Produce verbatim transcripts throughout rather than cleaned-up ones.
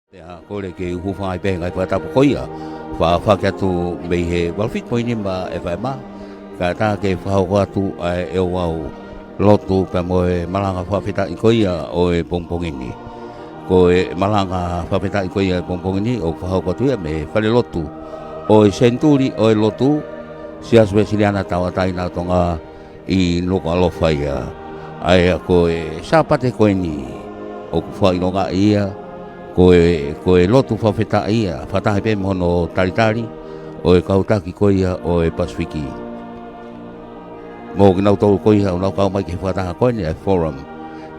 Pea kole ke u hūfanga ai pē he ngaahi fakatapu ko ia, fakafeʻiloaki atu mei he valu fitu poini nima FM, kae ʻatā ke fakahoko atu ʻa e ouau lotu pea mo e malanga fakafetaʻi ko ia ʻo e pongipongi ni. Ko e malanga fakafetaʻi ko ia ʻo e pongipongi ni ʻoku fakahoko atu ia mei he falelotu ʻo e Senituli ʻo e Lotu Siasi Uēsiliana Tauʻatāina ʻo Tonga ʻi Nukuʻalofa ia. ʻA ia ko e Sāpate ko eni ʻoku fakaʻilongaʻi ia ko e, ko e lotu fakafetaʻi ia, fakataha pē mo hono talitali ʻo e kau taki ko ia ʻo e Pasifiki. Mo kinautolu ko ia ʻoku nau kau mai ki he fakataha ko eni ʻa e Forum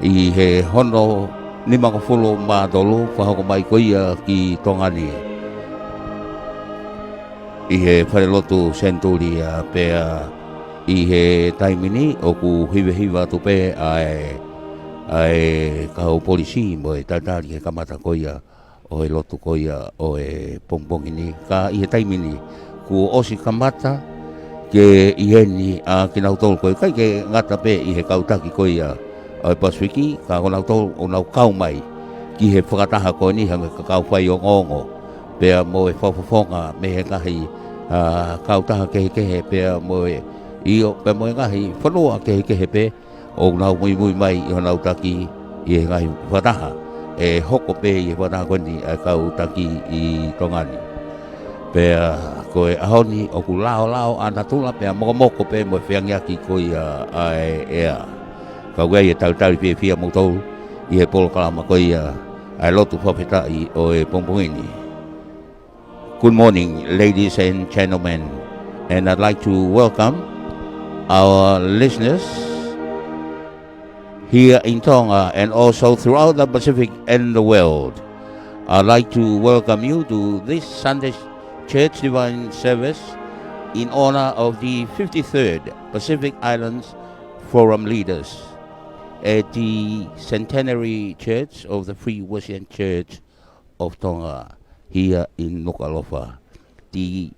ʻi he hono nimangofulu mā tolu fakahoko mai ko ia ki Tonga ni ʻi he falelotu Senituli ia. Pea ʻi he taimi ni ʻoku hivehiva atu pē ʻa e, ʻa e kau polisi mo e talitali he kamata ko ia ʻo e lotu ko ia ʻo e pongipongi ni. Ka ʻi he taimi ni kuo ʻosi kamata ke ʻi heni ʻa kinautolu ko ia, ʻikai ke ngata pē ʻi he kau taki ko ia ʻo e Pasifiki, ka ko kinautolu ʻoku nau kau mai ki he fakataha ko eni hangē ko e kau faiongoongo pea mo e fakafofonga mei he ngaahi, ʻa, kautaha kehekehe pea mo e, ʻio, pea mo e ngaahi fonua kehekehe pē ʻoku nau muimui mai ʻi honau taki ʻi he ngaahi fakataha ʻe hoko pē ʻi he fakataha ko eni ʻa e kau taki ʻi Tonga ni. Pea ko e ʻaho ni ʻoku laolao ʻa natula pea mokomoko pē mo e feangiaki ko ia ʻa e ʻea. Ka ʻoku ʻi ai e talitali fiefia moutolu ʻi he polokalama ko ia ʻa e lotu fakafetaʻi ʻo e pongipongi ni. Good morning, ladies and gentlemen, and I'd like to welcome our listeners here in Tonga and also throughout the Pacific and the world. I'd like to welcome you to this Sunday Church Divine Service in honor of the fifty-third Pacific Islands Forum Leaders at the Centenary Church of the Free Wesleyan Church of Tonga here in Nukuʻalofa. The,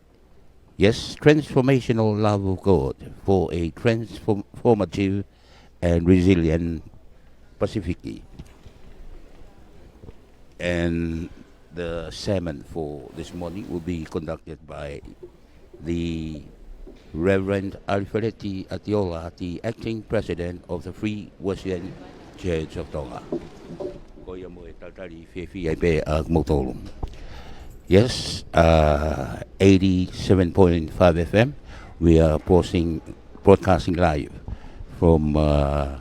yes, transformational love of God for a transformative and resilient Pacific. And the sermon for this morning will be conducted by the Reverend Alifeleti ʻAtiola, the acting president of the Free Wesleyan Church of Tonga. Ko ia mo e talitali fiefia ai pē ʻa kimoutolu. Yes, uh, eighty-seven point five FM, we are posting, broadcasting live from, uh,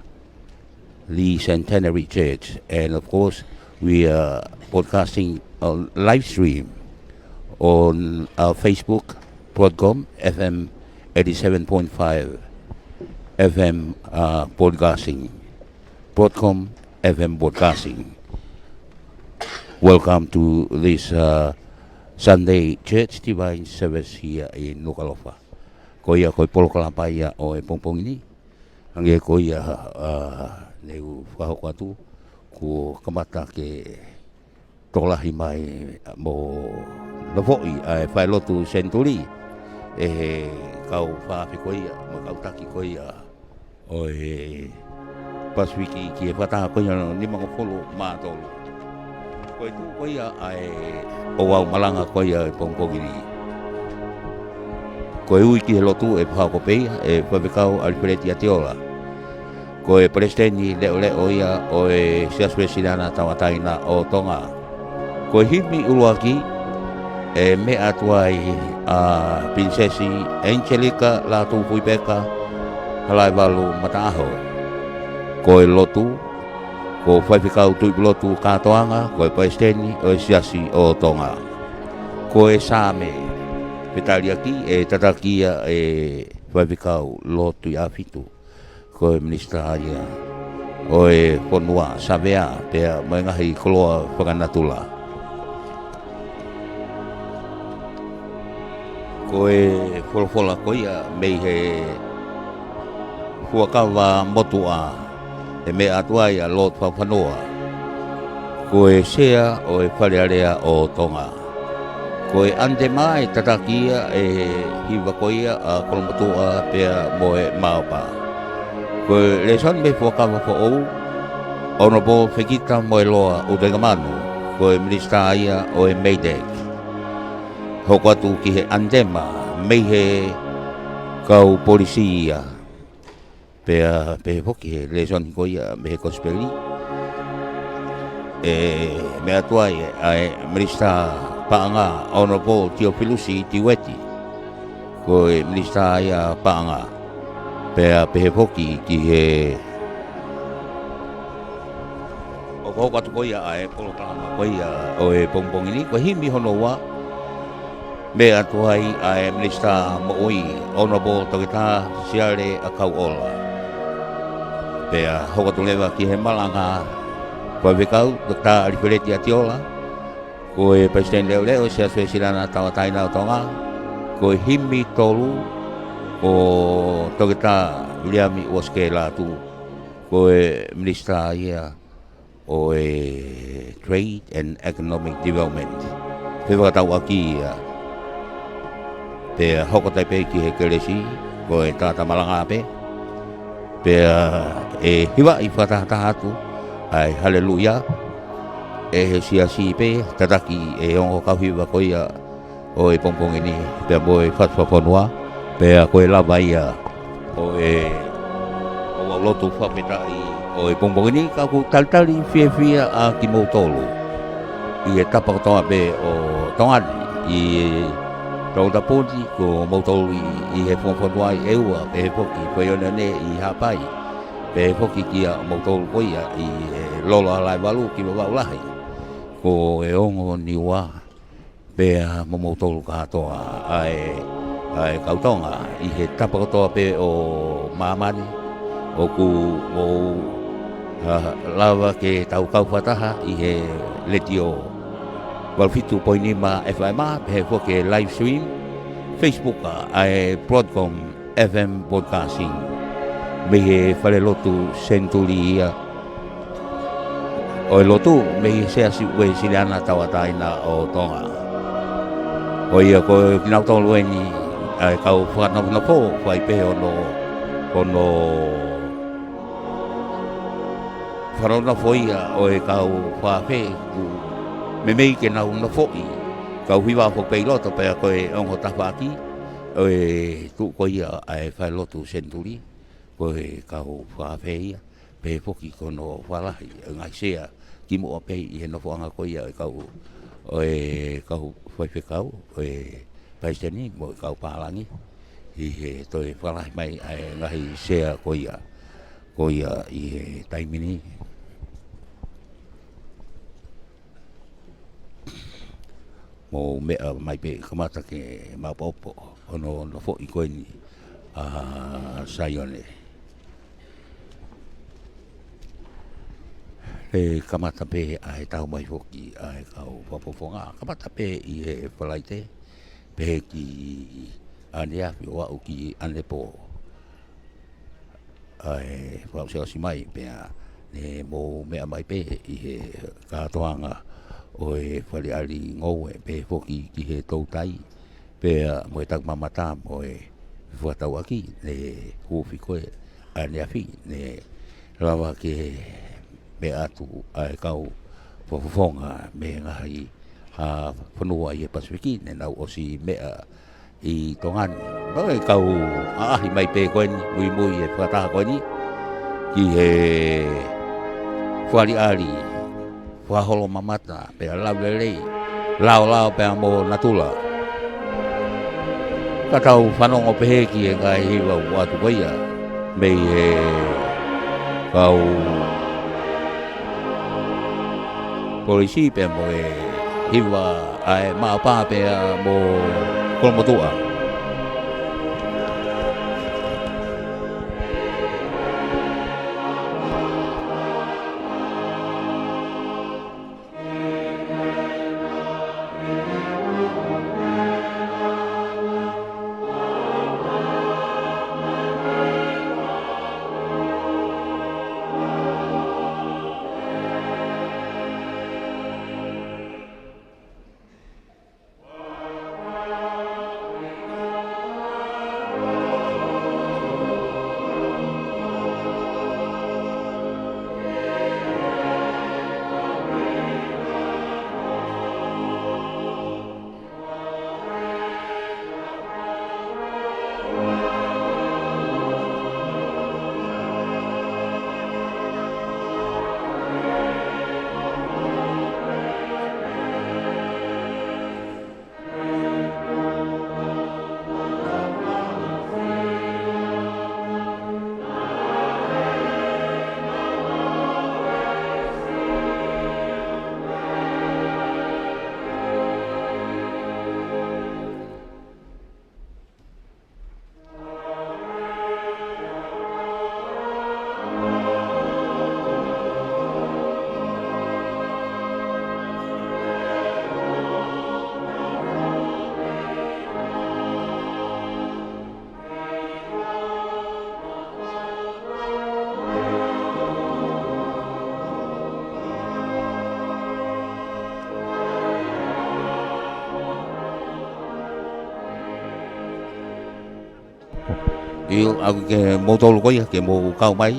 the Centenary Church. And of course, we are broadcasting on live stream on our Facebook, Broadcom FM eighty-seven point five FM, uh, broadcasting. Broadcom FM broadcasting. Welcome to this, uh, Sunday Church Divine Service here in Nukuʻalofa. Ko ia ko e polokalama ia ʻo e pongipongi ni. Hangē ko ia, uh, ne u fakahoko atu, kuo kamata ke tokolahi mai mo nofoʻi ʻa e falelotu Senituli ʻe he kau fakafe ko ia mo e kau taki ko ia ʻo e Pasifiki ki he fakataha ko ia hono nimangofulu mā tolu. Ko e tuʻu ko ia ʻa e ouau malanga ko ia ʻo e pongipongi ni. Ko e ui ki he lotu ʻe fakahoko pē ia ʻe Faifekau Alifeleti ʻAtiola. Ko e Palesiteni Leʻoleʻo ia ʻo e Siasi Uēsiliana Tauʻatāina ʻo Tonga. Ko e himi ʻuluaki ʻe meʻa atu ai ʻa Pilinisesi ʻEniselika Lātūfuipeka Halaevalu Mataʻaho. Ko e lotu, ko Faifekau Tuʻipulotu Kātoanga, ko e Palesiteni ʻo e Siasi ʻo Tonga. Ko e Saame fetaliaki ʻe tataki ia ʻe Faifekau Lord Tuʻiʻāfitu. Ko e Minisitā ia ʻo e Fonua, Savea, pea mo e ngaahi koloa fakanatula. Ko e folofola ko ia mei he Fuakava Motuʻa ʻe meʻa atu ai ʻa Lord Fakafanua. Ko e Sea ʻo e Fale Alea ʻo Tonga. Ko e ʻAnitema ʻe tataki ia ʻe he hiva ko ia ʻa Kolomotuʻa pea mo e Maopa. Ko e lēsoni mei he Fuakava Foʻou, Honourable Fekitamoeloa ʻUtoikamanu. ko e minisitā ia ʻo e MEIDECC. Hoko atu ki he ʻanitema mei he kau polisi ia. Pea pehē foki he lēsoni ko ia mei he kosipeli, ʻe meʻa atu ai ʻa e minisitā paʻanga, Honourable Tiofilusi Tiueti, ko e minisitā ia paʻanga. Pea pehē foki ki he ʻoku hoko atu ko ia ʻa e polokalama ko ia ʻo e pongipongi ni, ko e himi hono ua, meʻa atu ai ʻa e minisitā moʻui, Honourable Toketā Siale ʻAkauʻola. Pea hoko atu leva ki he malanga faifekau, Toketā ʻAlifeleti ʻAtiola, ko e palesiteni leʻoleʻo ʻo e Siasi Uēsiliana Tauʻatāina ʻo Tonga. Ko e himi tolu, ko Toketā Viliami ʻUasike Lātū, ko e minisitā ia ʻo e Trade and Economic Development. Fefakatauʻaki ia. Pea hoko atu ai pē ki he kelesi, ko e tangata malanga pē. Pea ʻe hivaʻi fakatahataha atu ʻa e Haleluia ʻe he siasi pē, tataki ʻe he ongo kau hiva ko ia ʻo e pongipongi ni, pea mo e fatu fakafonua, pea ko e lava ia ʻo e, ʻo e lotu fakafetaʻi ʻo e pongipongi ni, ka ʻoku talitali fiefia ʻa kimoutolu ʻi he tapa kotoa pē ʻo Tonga ni, ʻi Tongatapu ni, ko moutolu ʻi, ʻi he fakafonua ʻi ʻEua, pehē foki ko e ʻOneʻone ʻi Haʻapai, pehē foki kia moutolu ko ia ʻi he Lolo ʻa Laevalu ki Vavaʻu Lahi, ko e ongo Niua, pea mo moutolu kātoa ʻa e, ʻa e kau Tonga ʻi he tapa kotoa pē ʻo māmani, ʻoku mou, ʻa, lava ke tau kau fakataha ʻi he letiō valu fitu poini nima F M, pehē foki e live stream, Facebook, ʻa e Broadcom F M Broadcasting, mei he falelotu Senituli ia ʻo e lotu mei he Siasi Uēsiliana Tauʻatāina ʻo Tonga. Ko ia ko kinautolu eni ʻa e kau fakanofonofo, fai pē hono, hono fakanofo ia ʻo e kau fakaafe, ʻoku meimei ke nau nofoʻi, kau hiva foki pē ʻi loto, pea ko e ongo tafaʻaki ʻo e tuʻu ko ia ʻa e falelotu Senituli, ko e kau fakaafe ia, pehē foki ko hono fakalahi ʻa e ngaahi sea kimuʻa pē ʻi he nofoʻanga ko ia ʻo e kau, ʻo e kau faifekau, ʻo e palesiteni mo e kau pālangi, ʻi he toe fakalahi mai ʻa e ngaahi sea ko ia, ko ia ʻi he taimi ni. Mou meʻa mai pē kamata ke maopoopo hono nofoʻi ko eni ʻa Saione. ʻE kamata pē ʻa e tau mai foki ʻa e kau fakafofonga. Kamata pē ʻi he Falaite, pehē ki ʻaneafi ʻo aʻu ki ʻanepō. ʻA e fakaʻosiʻosi mai pea ne mou meʻa mai pē ʻi he kātoanga ʻo e Fale ʻAli Ngoue, pehē foki ki he toutai, pea mo e takimamata mo e fakatauʻaki, ne huufi ko ē ʻaneafi, ne lava ke meʻa atu ʻa e kau fakafofonga mei he ngaahi, ʻa, fonua ʻi he Pasifiki, ne nau ʻosi meʻa ʻi Tonga ni. Pea ʻe kau ʻaʻahi mai pē ko eni, muimui e fakataha ko eni ki he Fale ʻAli, Fakaholomamata, pea Laulelei, Laolao pea mo Natula. Ka tau fanongo pehē ki he ngaahi hiva ʻoku ʻoatu ko ia mei he kau polisi pea mo e hiva ʻa e Maʻopa pea mo Kolomotuʻa. ʻIo, ʻoku ke mou tolu ko ia ke mou kau mai.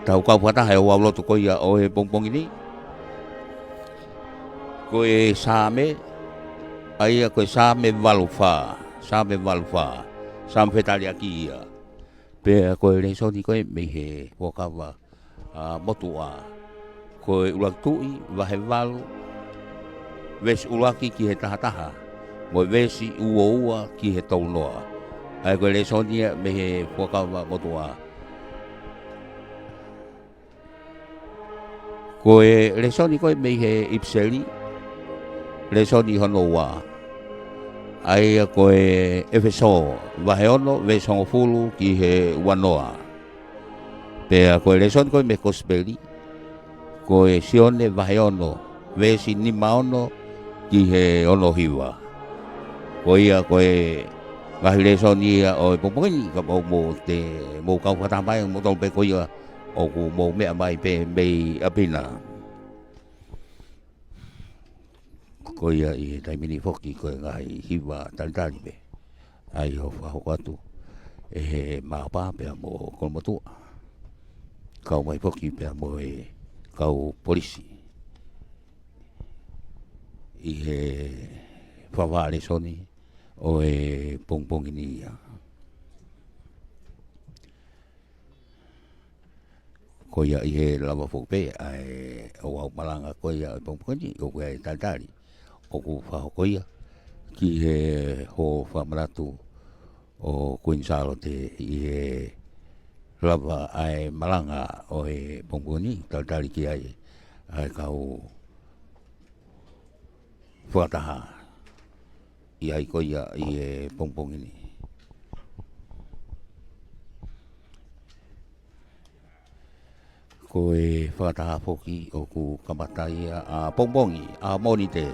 Tau kau fakataha he ouau lotu ko ia ʻo e pongipongi ni. Ko e Saame, ʻa ia ko e Saame valu fā, Saame valu fā, Saame fetaliaki ia. Pea ko e lēsoni ko ē mei he Fuakava ʻa Motuʻa. Ko e ʻUluaki Tuʻi, vahe valu, veesi ʻuluaki ki he taha taha, mo e veesi ua ua ki he tolu noa. ʻA ia ko e lēsoni ia mei he Fuakava Motuʻa. Ko e lēsoni ko ē mei he ʻIpiseli, lēsoni hono ua. ʻA ia ko e ʻEfesō, vahe ono, veesi hongofulu ki he ua noa. Pea ko e lēsoni ko ē mei he Kosipeli, ko e Sione vahe ono, veesi nima ono ki he ono hiva. Ko ia ko e ngaahi lēsoni ia ʻo e pongipongi ni, kapau mou te, mou kau fakataha mai, mou tau pē ko ia ʻoku mou meʻa mai pē mei ʻapi na. Ko ia ʻi he taimi ni foki ko e ngaahi hiva talitali pē ʻa ia ʻoku fakahoko atu ʻe he Māʻopoʻopo pea mo Kolomotuʻa. Kau mai foki pea mo e kau polisi ʻi he fakavaʻa lēsoni ʻo e pongipongi ni ia. Ko ia ʻi he lava foki pē ʻa e ouau malanga ko ia ʻo e pongipongi ni, ʻoku ʻi ai e talitali ʻoku fakahoko ia ki he hō fakamanatu ʻo Kuini Sālote ʻi he lava ʻa e malanga ʻo e pongipongi ni, talitali ki ai ʻa e kau fakataha ʻi ai ko ia ʻi he pongipongi ni. Ko e fakataha foki ʻoku kamata ia ʻapongipongi, ʻa Mōnite.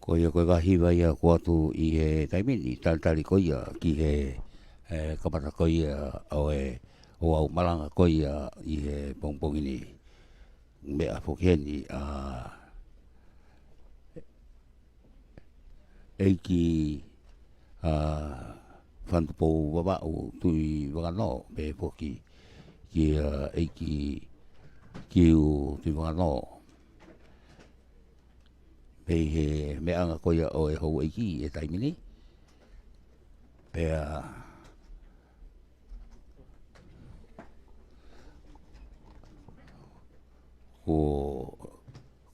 Ko ia ko e ngaahi hiva ia ʻoku ʻoatu ʻi he taimi ni, talitali ko ia ki he, e, kamata ko ia ʻo e ouau malanga ko ia ʻi he pongipongi ni. Meʻa foki heni ʻa ʻEiki, ʻa Fanupou Vavaʻu Tuʻivakanō, pea foki kia ʻEiki Kiu Tuʻivakanō. Pea ʻi he meʻaʻanga ko ia ʻo e houʻeiki ʻi he taimi ni, pea kuo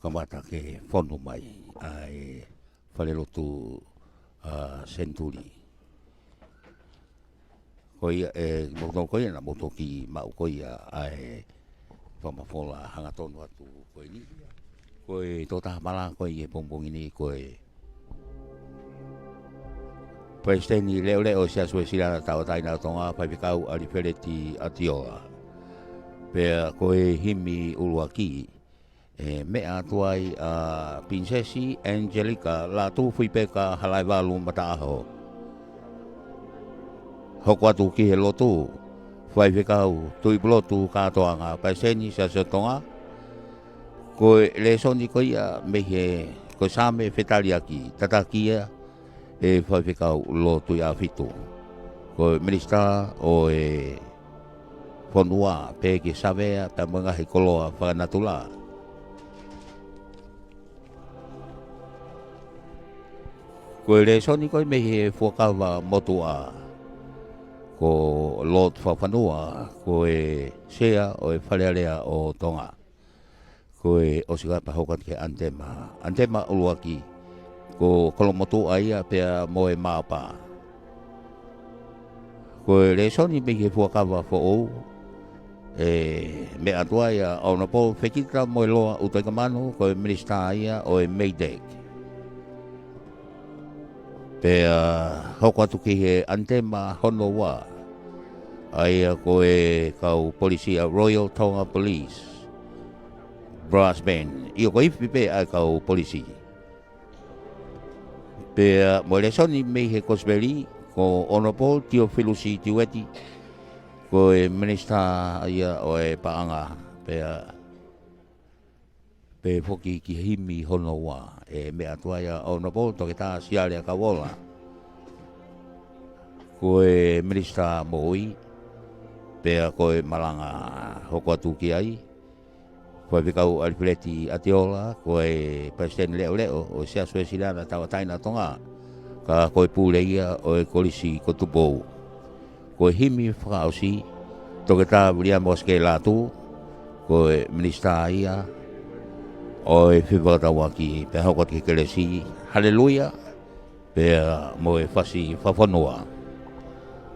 kamata ke fonu mai ʻa e falelotu ʻa Senituli. Ko ia ʻe, mou tau ko ia naʻa mou toki maʻu ko ia ʻa e fakamafola hangatonu atu ko eni. Ko e tokotaha malanga ko ia ʻi he pongipongi ni ko e Palesiteni Leʻoleʻo ʻo e Siasi Uēsiliana Tauʻatāina ʻo Tonga, Faifekau ʻAlifeleti ʻAtiola. Pea ko e himi ʻuluaki, ʻe meʻa atu ai ʻa Pilinisesi ʻAniselika Lātūfuipeka Halaevalu Mataʻaho. Hoko atu ki he lotu, Faifekau Tuʻipulotu Kātoanga, Palesiteni Siasi ʻo Tonga. Ko e lēsoni ko ia mei he, ko e Saame fetaliaki, tataki ia ʻe Faifekau Lōtuiʻāfitu. Ko e Minisitā ʻo e Fonua, pea ki he Savea, pea mo e ngaahi koloa fakanatula. Ko e lēsoni ko ē mei he Fuakava Motuʻa, ko Lord Fakafanua, ko e Sea ʻo e Fale Alea ʻo Tonga. Ko e ʻosi ko ia pea hoko atu ki he ʻanitema. ʻAnitema ʻuluaki, ko Kolomotuʻa ia pea mo e Māʻopoʻopo. Ko e lēsoni mei he Fuakava Foʻou, ʻe meʻa atu ai ʻa Honourable Fekitamoeloa ʻUtoikamanu, ko e Minisitā ia ʻo e MEIDECC. Pea hoko atu ki he ʻanitema hono ua, ʻa ia ko e kau polisi ʻa Royal Tonga Police Brass Band. ʻIo, ko e ifi pē ʻa e kau polisi. Pea mo e lēsoni mei he Kosipeli, ko Honourable Tiofilusi Tiueti, ko e Minisitā ia ʻo e Paʻanga, pea pea foki ki he himi hono ua, ʻe meʻa atu ai ʻa Honourable Toketā Siale ʻAkauʻola. Ko e Minisitā Moʻui, pea ko e malanga hoko atu ki ai, Faifekau ʻAlifeleti ʻAtiola, ko e Palesiteni Leʻoleʻo ʻo e Siasi Uēsiliana Tauʻatāina ʻo Tonga, ka ko e pule ia ʻo e Kolisi ko Tupou. Ko e himi fakaʻosi, Toketā Viliami Uasikē Lātū, ko e Minisitā ia ʻo e Fefakatauʻaki, pea hoko atu ki he kelesi, Haleluia, pea mo e fasi fakafonua.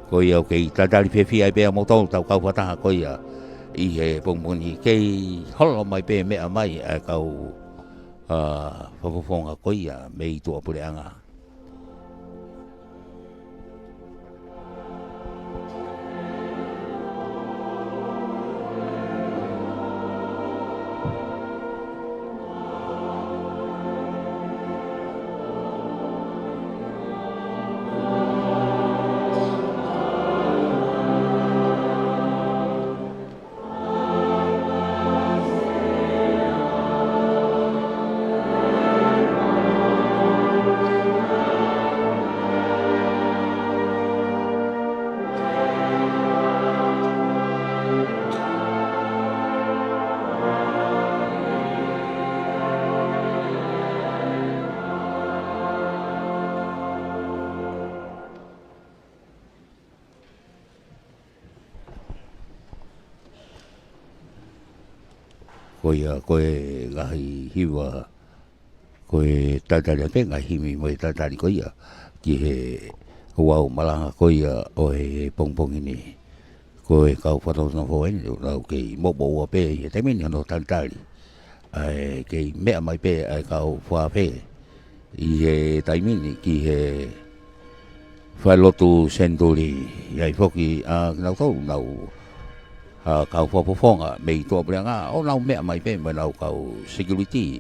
Ko ia ʻoku kei talitali fiefia ai pē ʻa moutolu ʻoku tau kau fakataha ko ia ʻi he pongipongi ni, kei holo mai pē meʻa mai ʻa e kau, ā, fakafofonga ko ia mei tuʻapuleʻanga. Ko ia, ko e ngaahi hiva, ko e talitali atu e ngaahi himi mo e talitali ko ia ki he ouau malanga ko ia ʻo e pongipongi ni. Ko e kau fakatotonu foʻou eni, ʻoku nau kei moʻomoʻua pē ʻi he taimi ni hono talitali. ʻA e kei meʻa mai pē ʻa e kau fakaafe ʻi he taimi ni ki he falelotu Senituli, ʻi ai foki ʻa kinautolu ʻoku nau, ā, kau fakafofonga mei tuʻapuleʻanga, ʻo nau meʻa mai pē mo ʻenau kau security.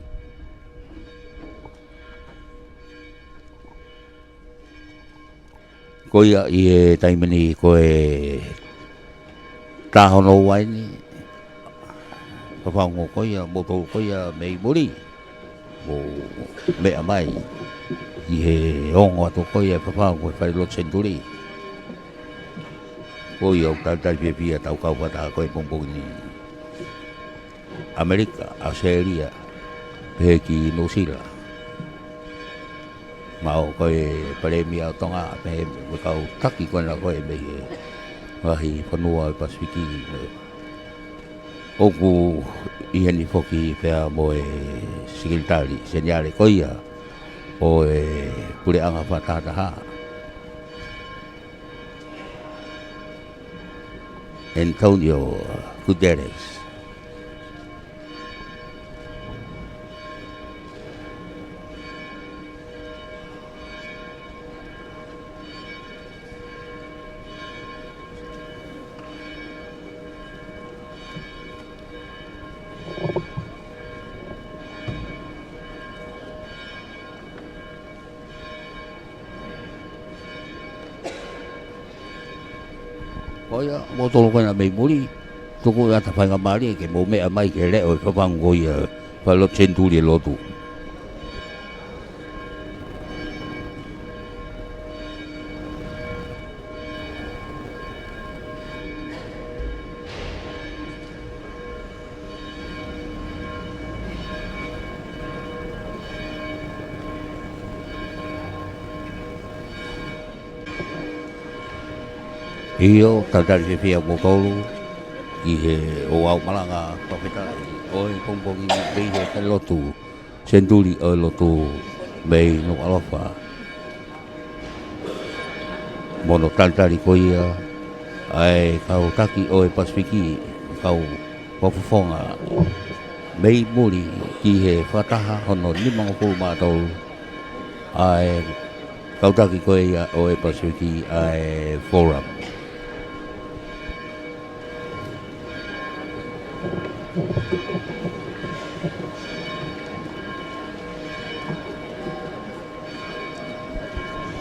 Ko ia ʻi he taimi ni ko e taha hono ua eni, fafangu ko ia, moutolu ko ia mei muli, mou meʻa mai ʻi he ongo atu ko ia fafangu e falelotu Senituli. Ko ia ʻoku talitali fiefia ʻetau kau fakataha ko e pongipongi ni. ʻAmelika, ʻAositelēlia, pehē ki Nuʻusila. Mahalo ko e Palēmia ʻo Tonga, pehē mo e kau taki ko ena ko ē mei he ngaahi fonua ʻo e Pasifiki. ʻOku ʻi heni foki pea mo e Sekelitali Seniale ko ia ʻo e Puleʻanga Fakatahataha, Antonio Guterres. Ko ia, moutolu ko ena mei muli, tuku ʻa e ʻata faingamālie ke mou meʻa mai ki he leʻo ʻo e fafangu ko ia, falelotu Senituli ʻo e lotu. ʻIo, talitali fiefia moutolu ʻi he ouau malanga fakafetaʻi ʻo e pongipongi ni mei he falelotu Senituli ʻo e lotu mei Nukuʻalofa. Mo hono talitali ko ia ʻa e kau taki ʻo e Pasifiki, kau fakafofonga mei muli ki he fakataha hono nimangofulu mā tolu ʻa e kau taki ko ia ʻo e Pasifiki, ʻa e Forum.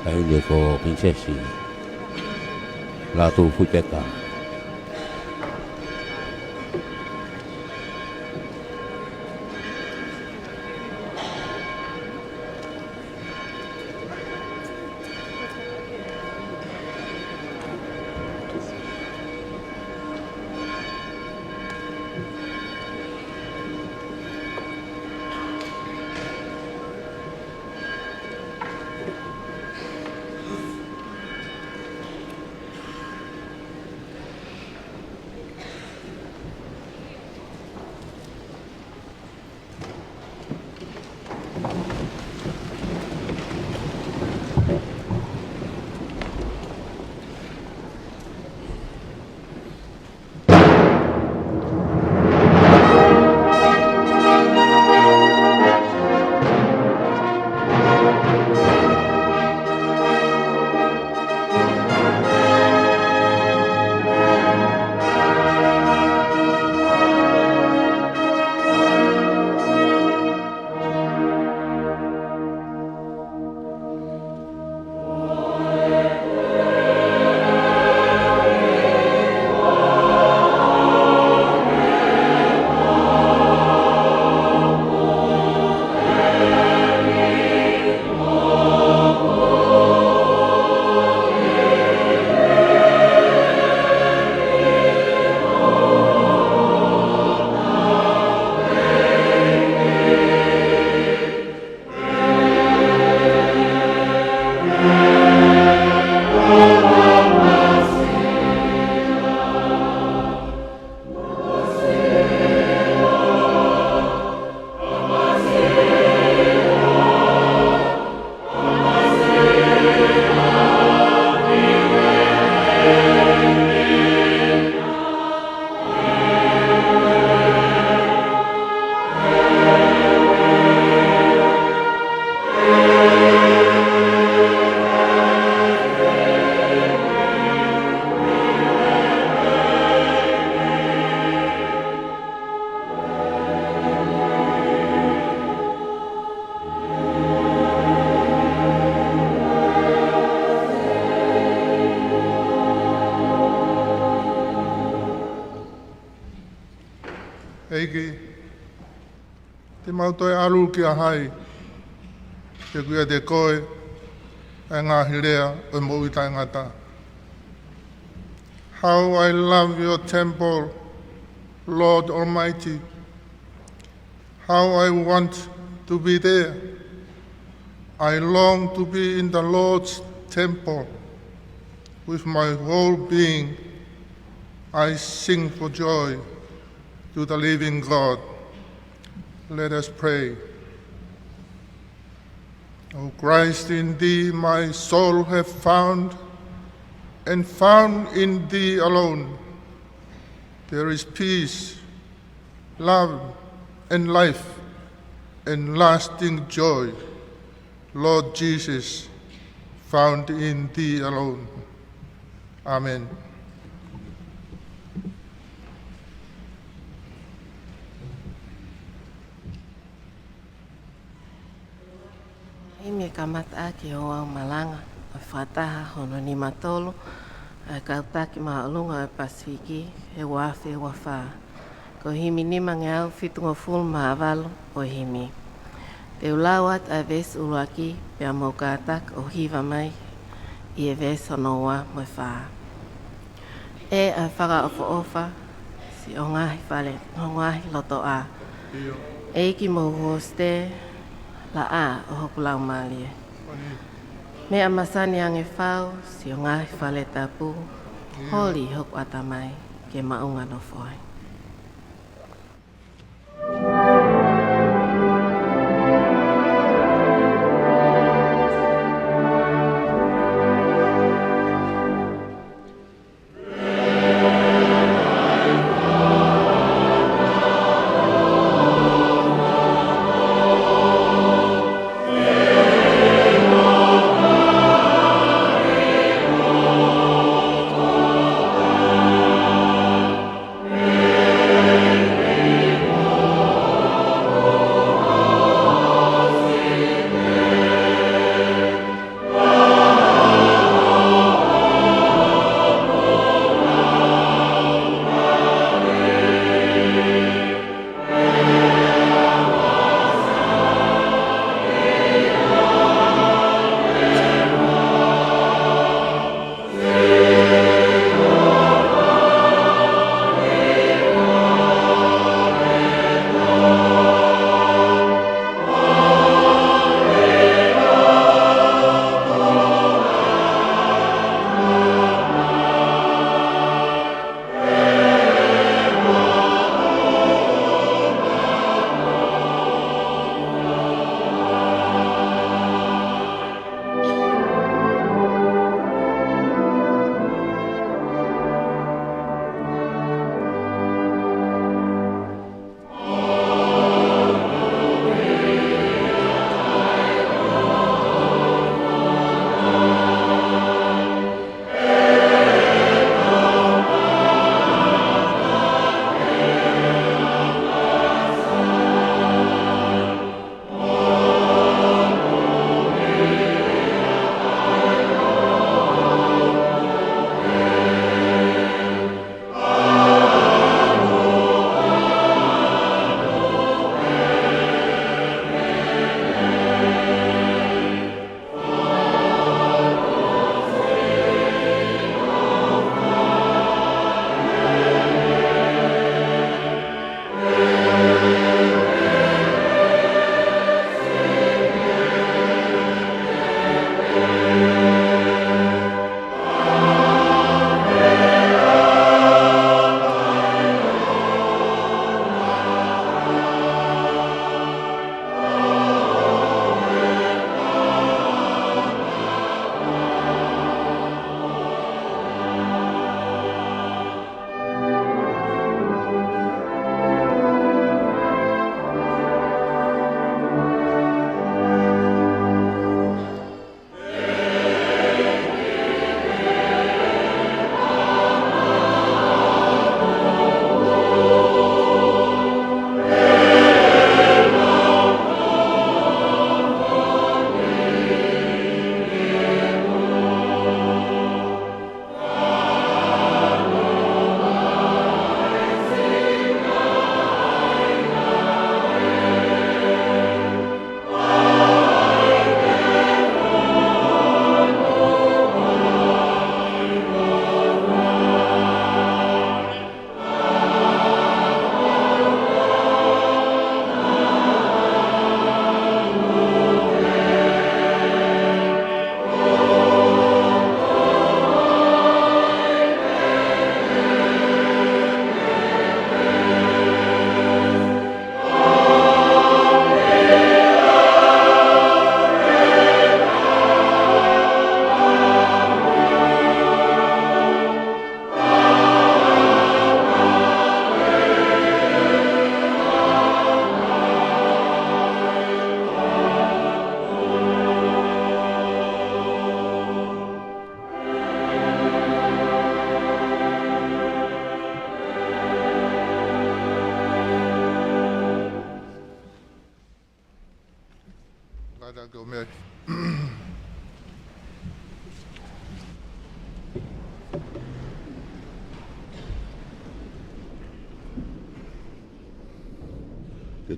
Taʻahine ko Pilinisesi Lātūfuipeka. Te mau toe ʻalu kia hai, he ko ʻiate koe ʻa e ngaahi lea ʻo e moʻui taʻengata. How I love your temple, Lord Almighty. How I want to be there. I long to be in the Lord's temple. With my whole being, I sing for joy to the living God. Let us pray. O Christ, in thee my soul have found, and found in thee alone there is peace, love, and life, and lasting joy. Lord Jesus, found in thee alone. Amen. Himi e kamataʻaki ʻo e malanga, ʻa e fakataha hono nima tolu ʻa e Kau Taki Māʻolunga ʻo e Pasifiki, he ua afe ua fā. Ko e himi nimangeau fitungofulu mā valu ʻo e himi. Te u lau atu ʻa e veesi ʻuluaki, pea mou kātaki ʻo hiva mai ʻi he veesi hono ua mo e fā. ʻE ʻa e fakaʻofoʻofa siʻo ngaahi fale, ho ngaahi lotoʻā. ʻEiki, mou hosite laʻā ʻo hoku laumālie. Meʻa masani ange fau siʻo ngaahi fale tapu, holi hoku ʻatamai ke maʻunga nofo ai.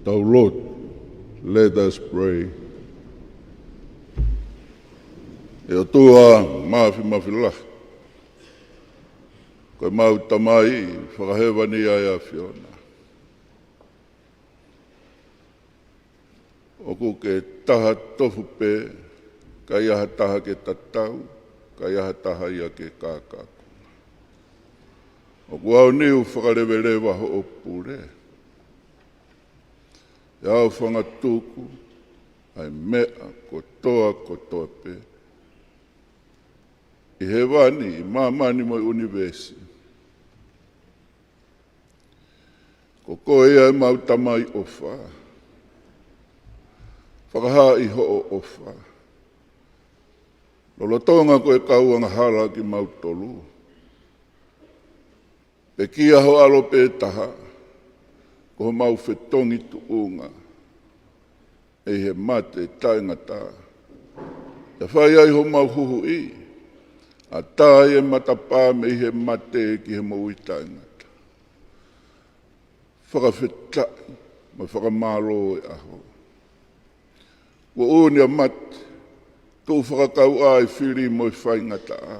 Tau lotu. Let us pray. ʻE ʻOtua Māfimafi lahi, ko ʻemau Tamai fakahēvani ʻa e ʻAfiona, ʻoku ke taha tofu pē, ʻikai ha taha ke tatau, ʻikai ha taha ia ke kākā. ʻOku aoniu fakaleveleva hoʻo pule, ʻe aofangatuku ʻa e meʻa kotoa kotoa pē ʻi hēvani, ʻi māmani mo e ʻunivēsi. Ko koe ia ʻemau Tamai ʻofa. Fakahaaʻi hoʻo ʻofa lolotonga ko e kau angahala kimautolu. Pekia ho ʻAlo pē taha ko homau fetongi tuʻunga ʻi he mate taʻengata, ʻo fai ai homau huhuʻi, ʻatā ai e matapā mei he mate ki he moʻui taʻengata. Fakafetaʻi mo e fakamālō ʻi he ʻaho. Kuo ʻunuʻunu ʻa e mate, tuʻu fakakauʻā ʻa e fili mo e faingataʻa,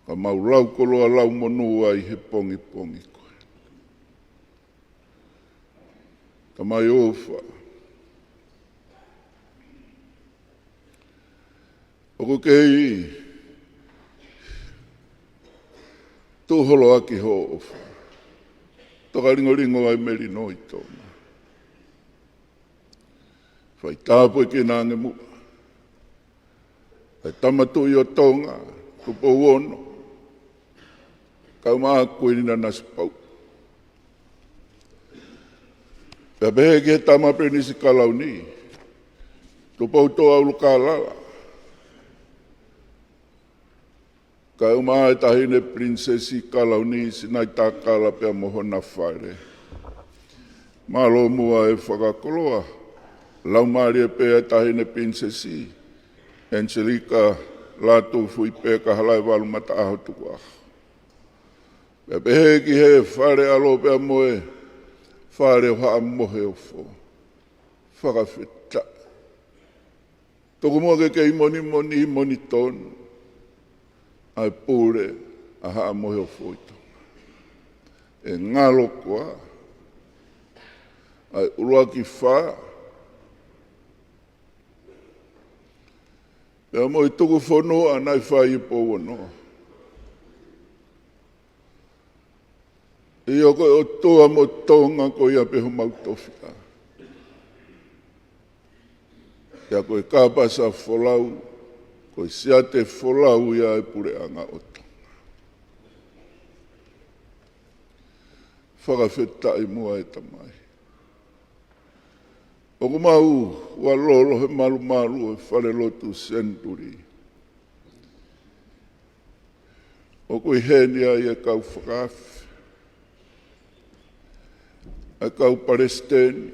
ka mau lau koloa lau monū ai he pongipongi ko eni. Tamai ʻofa, ʻoku kei tuʻu holo ʻaki hoʻo ʻofa, toka lingolingo ai melino ʻi Tonga. Fai tāpuekina ange muʻa ʻa e Tama Tuʻi ʻo Tonga, Tupou Ono, kae ʻumaʻā Kuini Nanasipauʻu. Pea pehē ki he Tama Pilinisi Kalauni, Tupoutoʻa ʻUlukalala, kae ʻumaʻā e Taʻahine Pilinisesi Kalauni, Sinaitakala pea mo hona fale. Mālō muʻa e fakakoloa, laumālie pē ʻa e Taʻahine Pilinisesi Angelika Lātūfuipeka Halaevalu Mataʻaho Tukuʻaho. Pea pehē ki he fale ʻalo pea mo e fale ʻo Haʻa Moheofo. Fakafetaʻi. Tuku muʻa ke kei monimoni, monitonu ʻa e pule ʻa Haʻa Moheofo ʻi Tonga. ʻE ngalo koā ʻa e ʻuluaki fā pea mo e tuku fonua naʻe fai ʻi Pouono. ʻIo, ko e ʻOtua mo Tonga ko ia pē homau tofiʻa. Pea ko e kāpasa folau, ko e siate folau ia ʻa e puleʻanga ʻo Tonga. Fakafetaʻi muʻa e Tamai. ʻOku mau ʻualolo he malumalu ʻo e falelotu Senituli. ʻOku ʻi heni ai e kau fakaafe, e kau palesiteni,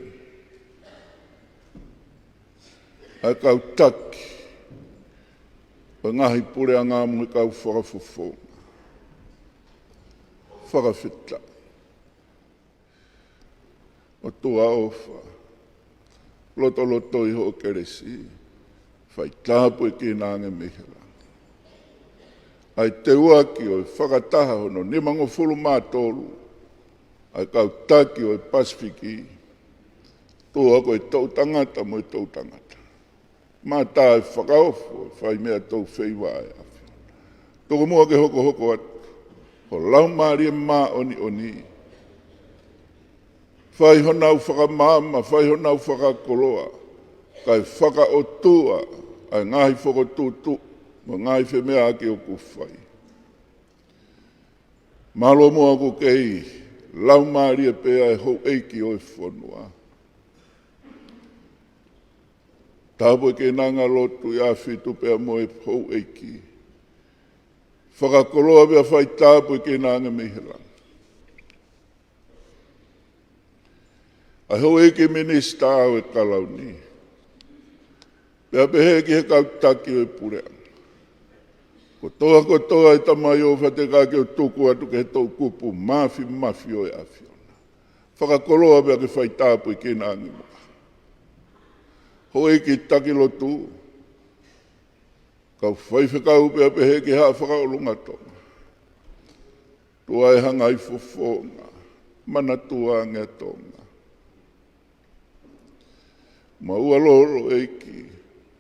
e kau taki ʻo e ngaahi puleʻanga mo e kau fakafofonga. Fakafetaʻi. ʻOtua ʻofa, lotolotoi hoʻo kelesi, fai tāpuekina ange mei he langi ʻa e teuaki ʻo e fakataha hono nimangofulu mā tolu ʻa e kau taki ʻo e Pasifiki, ʻOtua ko e toʻu tangata mo e toʻu tangata. Mātā e fakaofo, fai meʻa tau feiva ʻa e ʻAfiona. Tuku muʻa ke hokohoko atu ho Laumālie Māʻoniʻoni. Fai honau fakamaama, fai honau fakakoloa, kae fakaʻotua ʻa e ngaahi fokotuʻutuʻu mo e ngaahi femeʻaʻaki ʻoku fai. Mālō muʻa ʻoku kei laumālie pē ʻa e houʻeiki ʻo e fonua. Tāpuekina ange ʻa Lotu ʻi ʻAfitu pea mo e houʻeiki. Fakakoloa pea fai tāpuekina ange mei he langi ʻa e houʻeiki minisitā ʻo e Kalauni. Pea pehē ki he kau taki ʻo e puleʻanga. Kotoa kotoa e Tamai ʻofa, te u kei tuku atu ki he toʻukupu māfimafi ʻo e ʻAfiona. Fakakoloa pea ke faitāpuekina ange muʻa houʻeiki taki lotu, kau faifekau pea pehē ki he Haʻa Fakaʻulunga Tonga. Tuʻa e hangai fofonga, manatua ange ʻa Tonga. Mau ʻalu ʻEiki,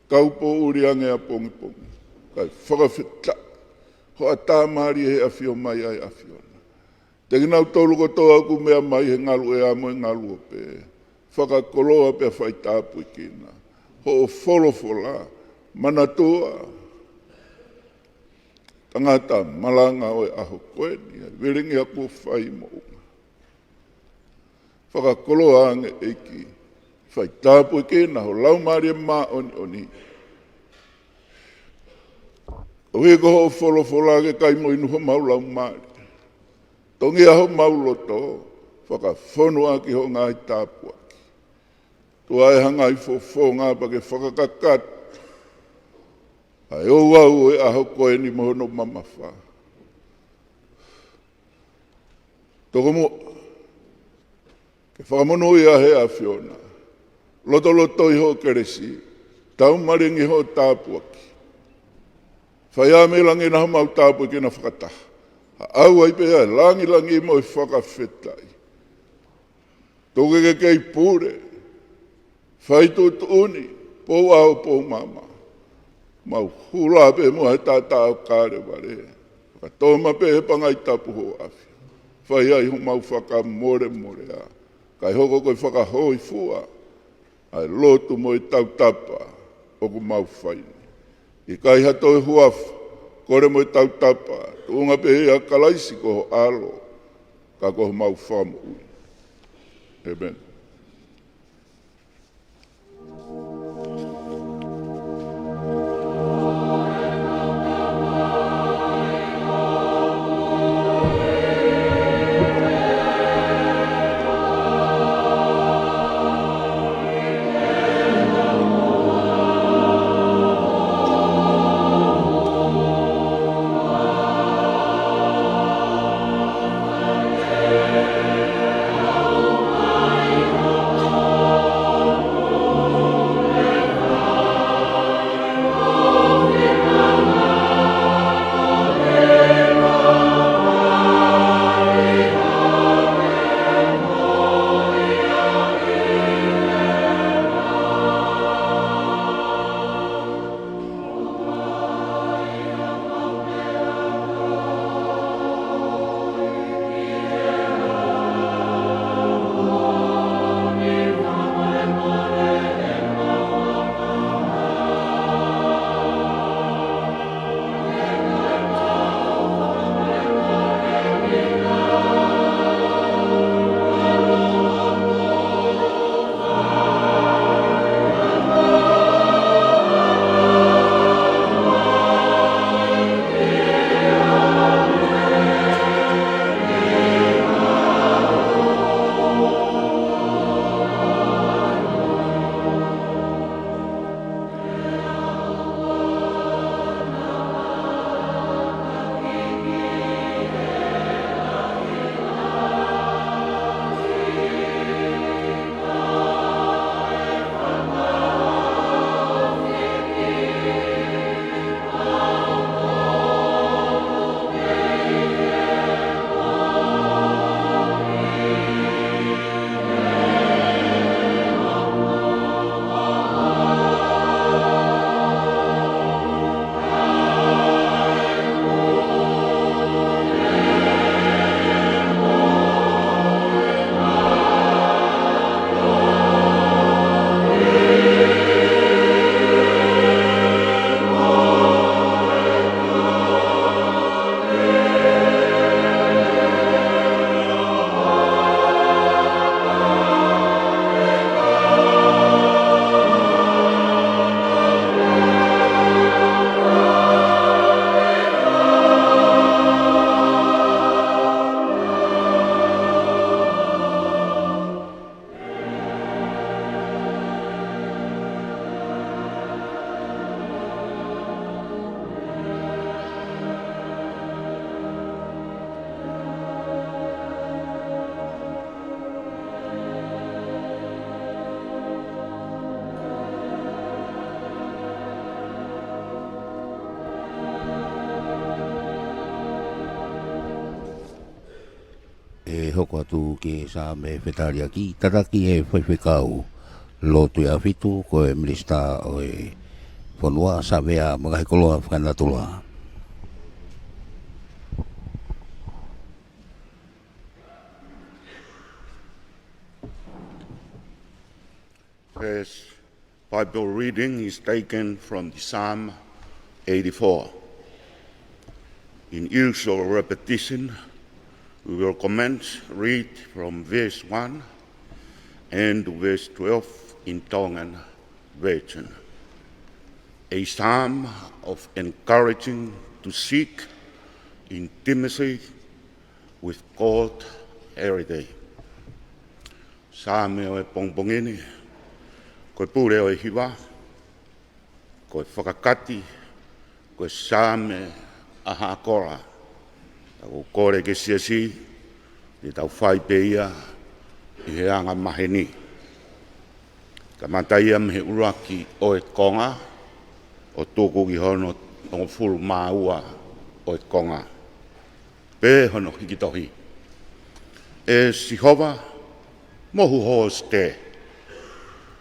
kau poʻuli ange ʻapongipongi, kae fakafetaʻi hoʻatā mālie he ʻafio mai ʻa e ʻAfiona. Te kinautolu kotoa ʻoku meʻa mai he ngalu ʻea mo e ngalu ope, fakakoloa pea faitāpuekina hoʻo folofola, manatua tangata malanga ʻo e ʻaho ko eni, ʻa e velengia kuo fai moʻunga. Fakakoloa ange ʻEiki, faitāpuekina ho Laumālie Māʻoniʻoni. ʻOku ʻi ai ko hoʻo folofola ke kai mo inu homau laumālie. Tongia homau loto, fakafonu ʻaki hoʻo ngaahi tāpuaki. Tuʻa e hangai fofonga pea ke fakakakato ʻa e ouau ʻo e ʻaho ko eni mo hono mamafa. Tokomuʻa ke fakamonūʻia he ʻAfiona. Lotolotoi hoʻo kelesi, taumalingi hoʻo tāpuaki. Fai ā mei langi ʻa homau tāpuekina fakataha, ʻa ʻau ai pē ʻa e langilangi mo e fakafetaʻi. Tuku ke ke kei pule, fai tuʻutuʻuni, pou ʻao pou maama. Mau hula pē muʻa he taʻataʻa ʻo Kalevale. Fakatōmapeʻe he pangai tapu ho ʻAfio. Fai ai homau fakamolemolea, kae hoko ko e fakahōifua ʻa e lotu mo e tautapa ʻoku mau fai ni. ʻIkai ha toe huafa, kole mo e tautapa, tuʻunga pē ʻia Kalaisi ko ho ʻAlo, ka ko homau Fakamoʻui. ʻĒmeni. ʻE hoko atu ki he Saame Fetaliaki, tataki ʻe he faifekau Lotu ʻi ʻAfitu, ko e Minisitā ʻo e Fonua, Savea Mangahekoloa Fakanatula. First Bible reading is taken from the Psalm eighty-four. In usual repetition, we will commence read from verse one and verse twelve in Tongan version. A psalm of encouraging to seek intimacy with God every day. Saame ʻo e pongipongi ni, ko e pule ʻo e hiva, ko e fakakati, ko e Saame ʻa Haʻa Kola. Ka ʻoku kole ke siasi, ʻe tau fai pē ia ʻi he anga maheni. Kamata ia mei he ʻuluaki ʻo e konga, ʻo tuku ki hono hongofulu mā ua ʻo e konga. Pehē hono hiki tohi: ʻE Sihova, mohu hosite,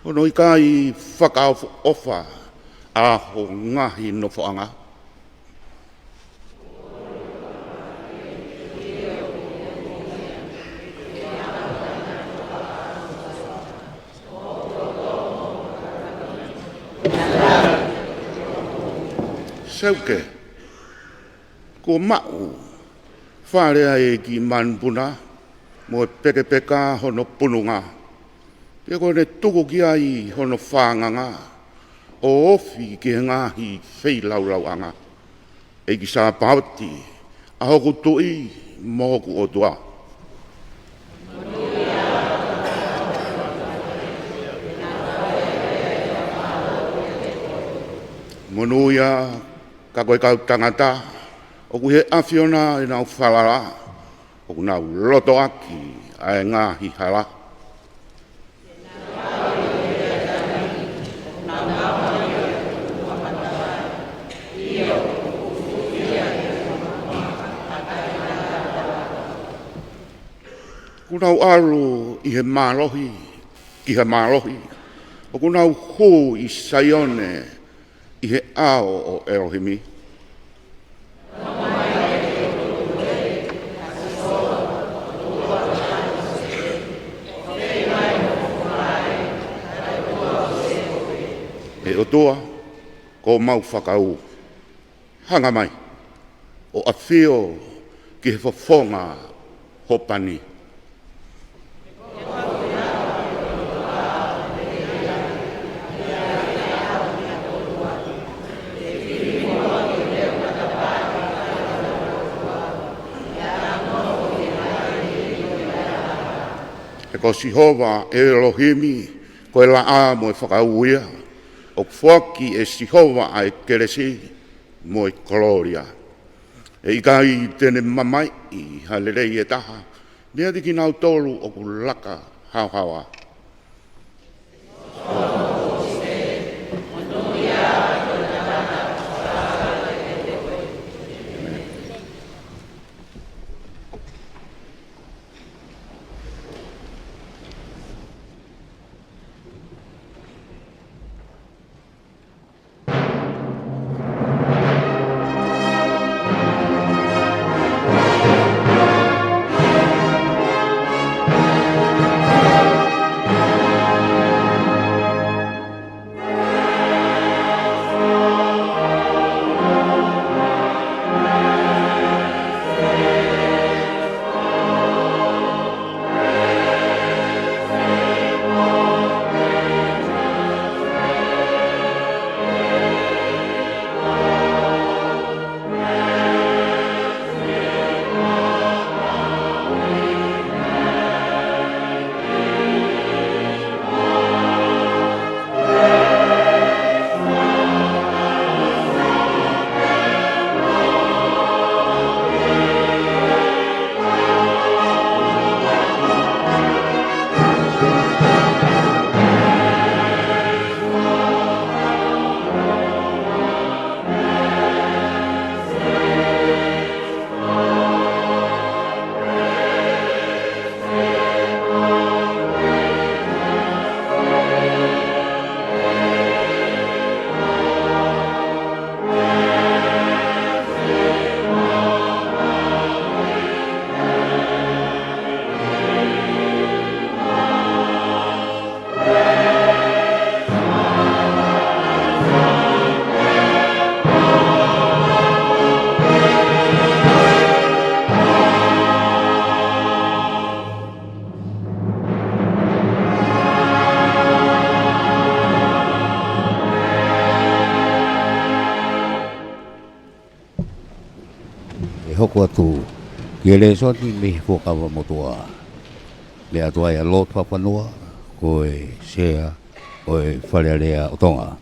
hono ʻikai fakaʻofoʻofa ʻa ho ngaahi nofoʻanga. Seuke, kuo maʻu fale ʻa e ʻeiki manupuna, mo e pekepeka hono pununga. Pea kuo ne tuku ki ai hono fanganga, ʻo ofi ki he ngaahi feilaulau ʻanga. ʻEiki Sapaoti, ʻa hoku Tuʻi mo hoku ʻOtua. Monūʻia, ka ko e kau tangata, ʻoku ʻi he ʻAfiona ʻenau falala, ʻoku nau lotoʻaki ʻa e ngaahi hala. ʻOku nau ʻalu ʻi he mālohi, ki he mālohi. ʻOku nau hū ʻi Saione, ʻi he ʻao ʻo ʻElohimi. ʻE ʻOtua, ko homau fakaū, hanga mai ʻo ʻafio ki he fofonga ho pani. He ko Sihova ʻElohimi, ko e laʻā mo e fakaū ia. ʻOku foaki ʻe Sihova ʻa e kelesi mo e kolōlia. ʻE ʻikai te ne mamaiʻi ha lelei ʻe taha, meiate kinautolu ʻoku laka haohaoa. ʻE hoko atu ki he lēsoni mei he Fuakava Motuʻa. Meʻa atu ai ʻa Lord Fafanua, ko e Sea ʻo e Fale Alea ʻo Tonga.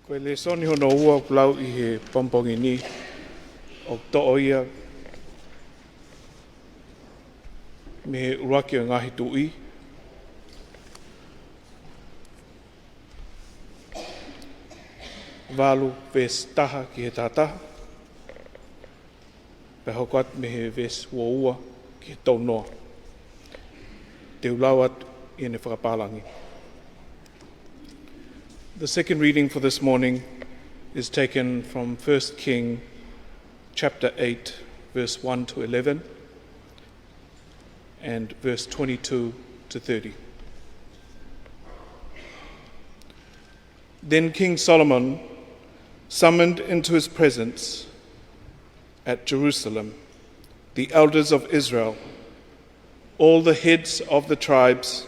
Ko e lēsoni hono ua ʻoku lau ʻi he pongipongi ni, ʻoku toʻo ia mei he ʻUluaki ʻo e Ngaahi Tuʻi valu, veesi taha ki he taha taha, pea hoko atu mei he veesi ua ua ki he tolu noa. Te u lau atu ʻi heʻene fakapālangi. The second reading for this morning is taken from First King chapter eight, verse one to eleven, and verse twenty-two to thirty. Then King Solomon summoned into his presence at Jerusalem the elders of Israel, all the heads of the tribes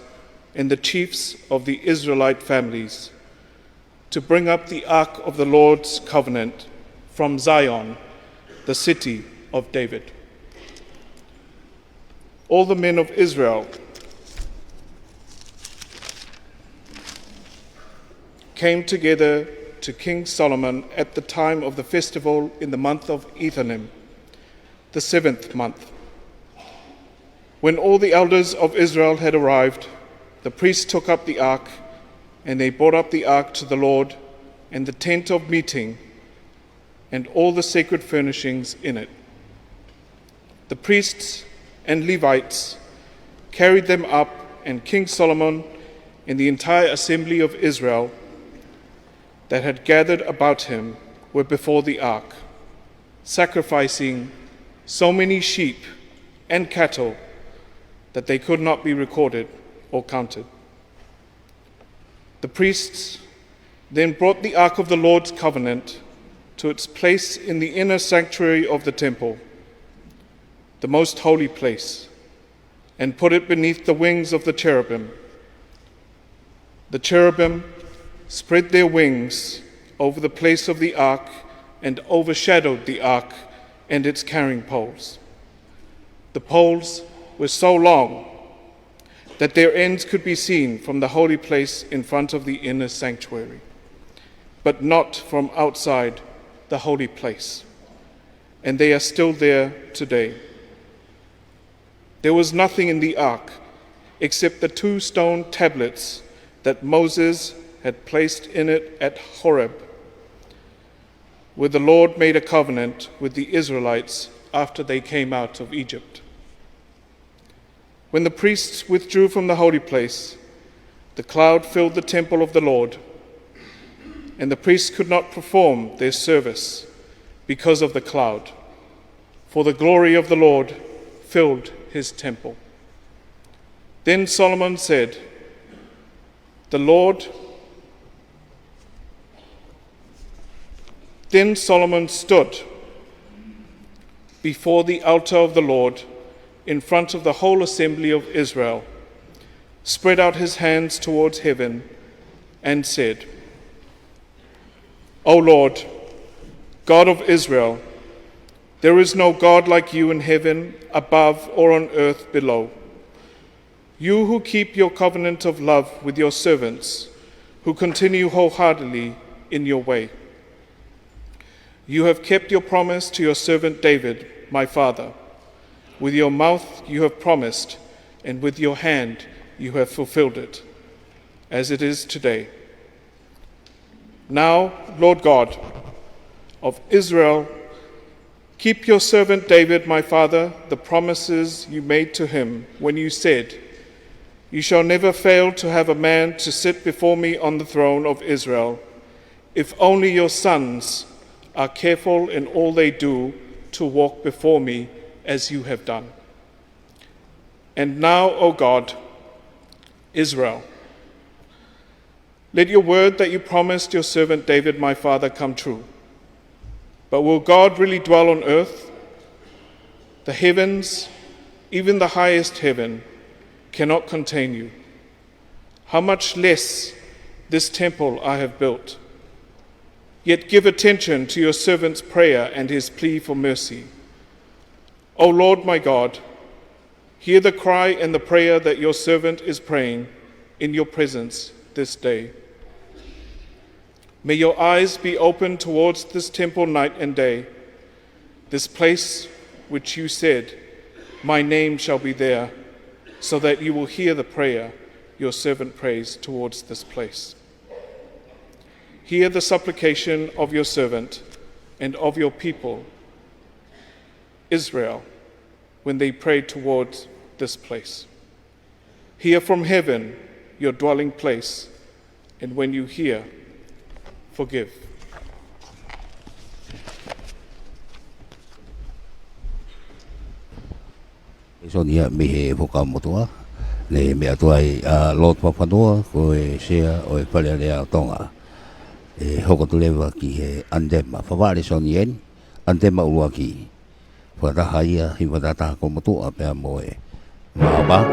and the chiefs of the Israelite families, to bring up the ark of the Lord's covenant from Zion, the city of David. All the men of Israel came together to King Solomon at the time of the festival in the month of Ethanim, the seventh month. When all the elders of Israel had arrived, the priests took up the ark, and they brought up the ark to the Lord, and the tent of meeting, and all the sacred furnishings in it. The priests and Levites carried them up, and King Solomon and the entire assembly of Israel that had gathered about him were before the ark, sacrificing so many sheep and cattle that they could not be recorded or counted. The priests then brought the ark of the Lord's covenant to its place in the inner sanctuary of the temple, the most holy place, and put it beneath the wings of the cherubim. The cherubim spread their wings over the place of the ark and overshadowed the ark and its carrying poles. The poles were so long that their ends could be seen from the holy place in front of the inner sanctuary, but not from outside the holy place. And they are still there today. There was nothing in the ark except the two stone tablets that Moses had placed in it at Horeb, where the Lord made a covenant with the Israelites after they came out of Egypt. When the priests withdrew from the holy place, the cloud filled the temple of the Lord, and the priests could not perform their service because of the cloud, for the glory of the Lord filled his temple. Then Solomon said, The Lord Then Solomon stood before the altar of the Lord in front of the whole assembly of Israel, spread out his hands towards heaven, and said, O Lord, God of Israel, there is no God like you in heaven above or on earth below. You who keep your covenant of love with your servants, who continue wholeheartedly in your way. You have kept your promise to your servant David, my father. With your mouth you have promised, and with your hand you have fulfilled it, as it is today. Now, Lord God of Israel, keep your servant David, my father, the promises you made to him when you said, You shall never fail to have a man to sit before me on the throne of Israel, if only your sons are careful in all they do to walk before me as you have done. And now, O God, Israel, let your word that you promised your servant David my father come true. But will God really dwell on earth? The heavens, even the highest heaven, cannot contain you. How much less This temple I have built. Yet give attention to your servant's prayer and his plea for mercy. O Lord my God, hear the cry and the prayer that your servant is praying in your presence this day. May your eyes be open towards this temple night and day, this place which you said, "My name shall be there," so that you will hear the prayer your servant prays towards this place. Hear the supplication of your servant and of your people, Israel, when they pray towards this place. Hear from heaven, your dwelling place, and when you hear, forgive. Lesoni ia mei he Fuakava Motuʻa, ne meʻa atu ai ʻa Lord Fafanua, ko e sea ʻo e Fale Alea ʻo Tonga. ʻE hoko atu leva ki he ʻanitema. Fakavaʻa lesoni eni, ʻanitema ʻuluaki. Fakataha ia, hiva tātā kolomotuʻa pea mo e maama.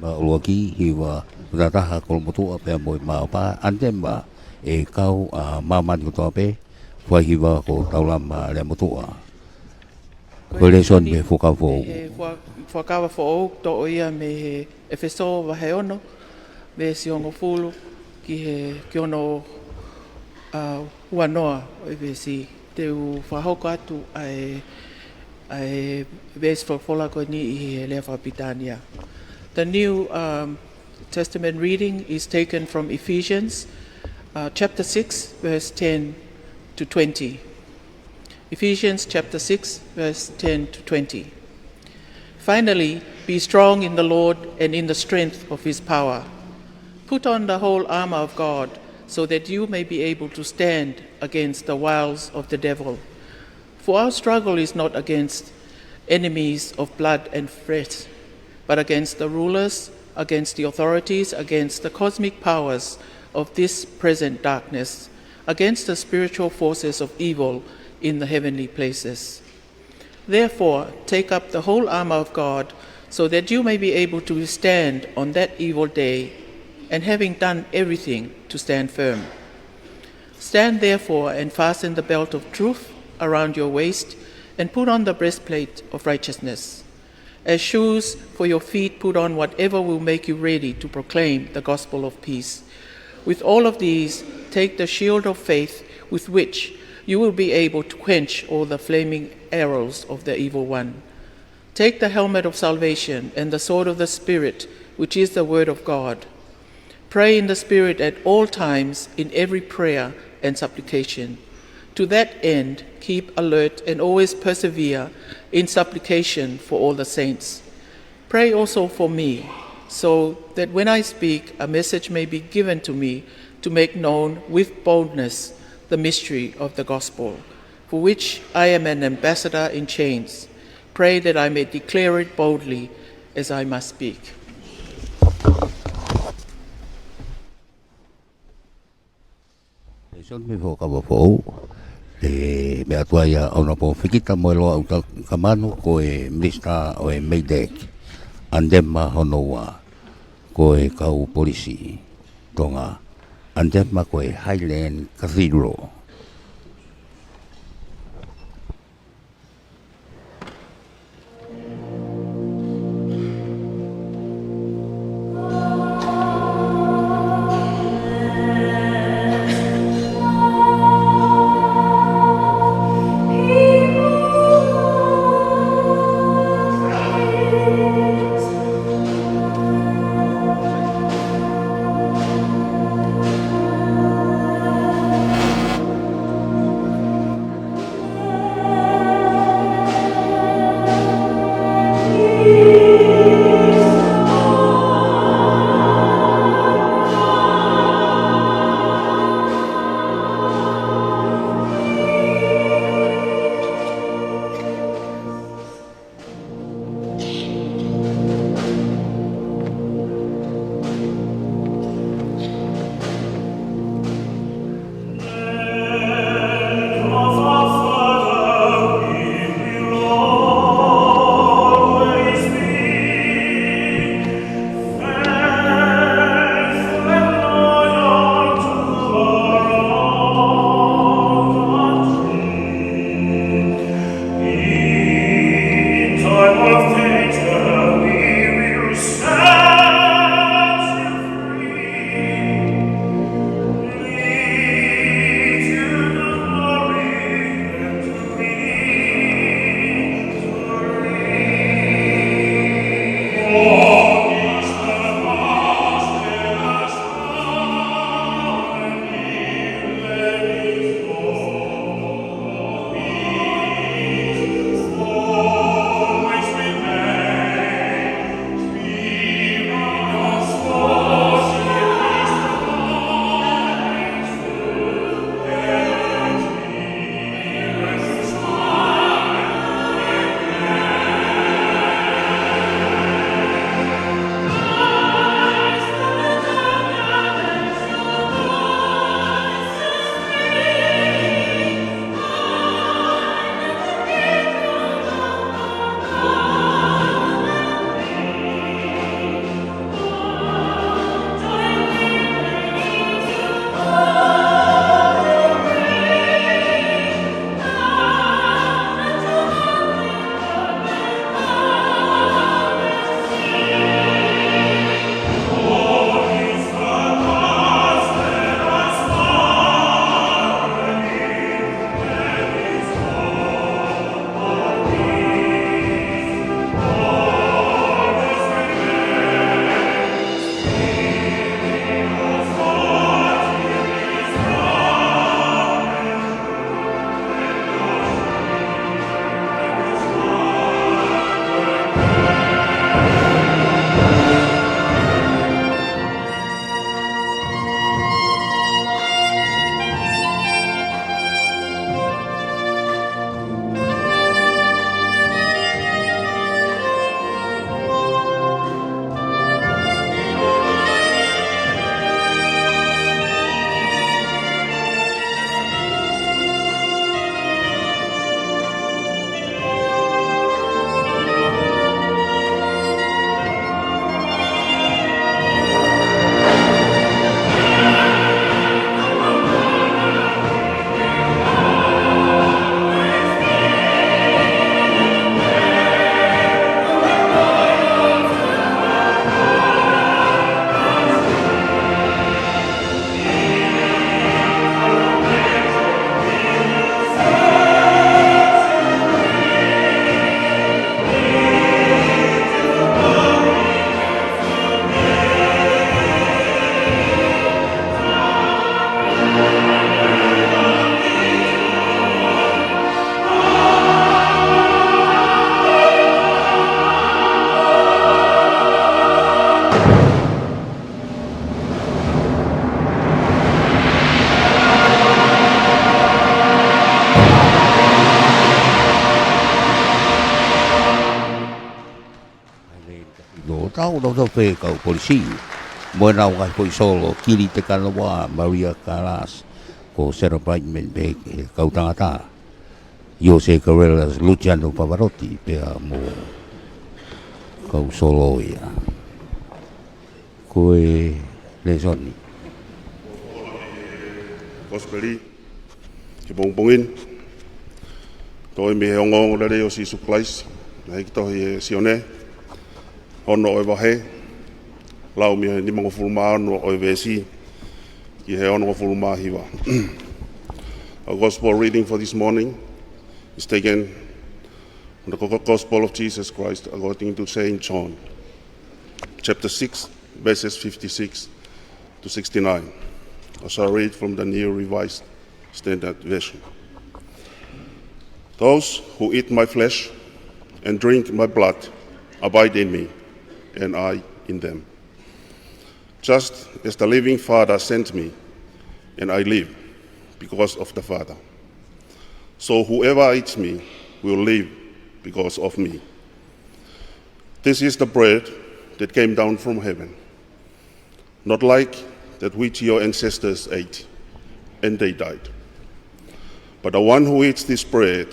Maama ʻuluaki, hiva, fakataha kolomotuʻa pea mo e maama, ʻanitema, ʻe kau ʻa māmani kotoa pē, fai hiva ko Taulama Leamotuʻa. Ko e lēsoni mei he Fuakava Foʻou. Mei he fua-, Fuakava Foʻou, toʻo ia mei he ʻEfesō vahe ono, veesi hongofulu ki he, ki hono, ʻa, uanoa ʻo e veesi. Te u fakahoko atu ʻa e, ʻa e veesi folofola ko eni ʻi he lea fakapilitānia. The New, um, Testament reading is taken from Ephesians, uh, chapter six, verse ten to twenty. Ephesians chapter six, verse ten to twenty. Finally, be strong in the Lord and in the strength of his power. Put on the whole armor of God so that you may be able to stand against the wiles of the devil. For our struggle is not against enemies of blood and flesh, but against the rulers, against the authorities, against the cosmic powers of this present darkness, against the spiritual forces of evil in the heavenly places. Therefore, take up the whole armor of God, so that you may be able to withstand on that evil day, and having done everything, to stand firm. Stand therefore and fasten the belt of truth around your waist, and put on the breastplate of righteousness. As shoes for your feet, put on whatever will make you ready to proclaim the gospel of peace. With all of these, take the shield of faith, with which you will be able to quench all the flaming arrows of the evil one. Take the helmet of salvation and the sword of the Spirit, which is the word of God. Pray in the Spirit at all times in every prayer and supplication. To that end, keep alert and always persevere in supplication for all the saints. Pray also for me, so that when I speak, a message may be given to me to make known with boldness the mystery of the gospel, for which I am an ambassador in chains. Pray that I may declare it boldly as I must speak. Lesoni mei he Fuakava Foʻou, ʻe meʻa atu ai ʻa ʻAuna Pōfekita mo e Loa ʻUtakamanu, ko e Minisitā ʻo e MEIDECC, ʻanitema hono ua, ko e kau polisi Tonga, ʻanitema ko e Highland Cathedral. ʻIo, tau nofo atu pē kau polisi. Mo ʻenau ngaahi foʻi solo, Kili Tekanoa, Maria Kalas, ko Sarah Brightman pē, ʻe kau tangata. Jose Carreras, Luciano Pavarotti, pea mo kau solo ia. Ko e lēsoni. Kosipeli ki he pongipongi ni. Tohi mei he ongoongolelei ʻo Sīsū Kalaisi naʻe hiki tohi ʻe Sione, ono ʻo e vahe, lau mei he nimangofulu mā ono ʻo e veesi ki he onongofulu mā hiva. Our gospel reading for this morning is taken from the Go-, Gospel of Jesus Christ according to Saint John, chapter six, verses fifty-six to sixty-nine. I shall read from the New Revised Standard Version. Those who eat my flesh and drink my blood abide in me, and I in them. Just as the living Father sent me, and I live because of the Father, so whoever eats me will live because of me. This is the bread that came down from heaven, not like that which your ancestors ate, and they died. But the one who eats this bread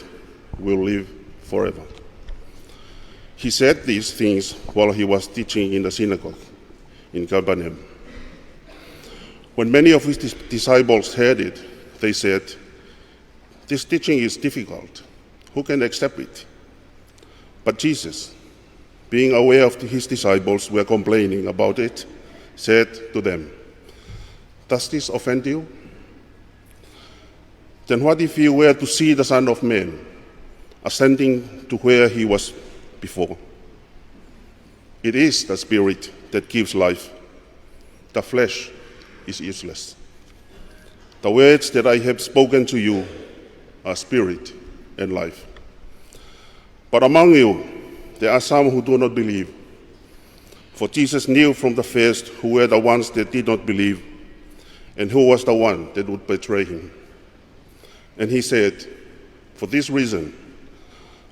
will live forever. He said these things while he was teaching in the synagogue in Capernaum. When many of his dis-, disciples heard it, they said, "This teaching is difficult. Who can accept it?" But Jesus, being aware of his disciples were complaining about it, said to them, "Does this offend you? Then what if you were to see the Son of Man ascending to where he was before? It is the Spirit that gives life. The flesh is useless. The words that I have spoken to you are spirit and life." But among you, there are some who do not believe. For Jesus knew from the first who were the ones that did not believe, and who was the one that would betray him. And he said, "For this reason,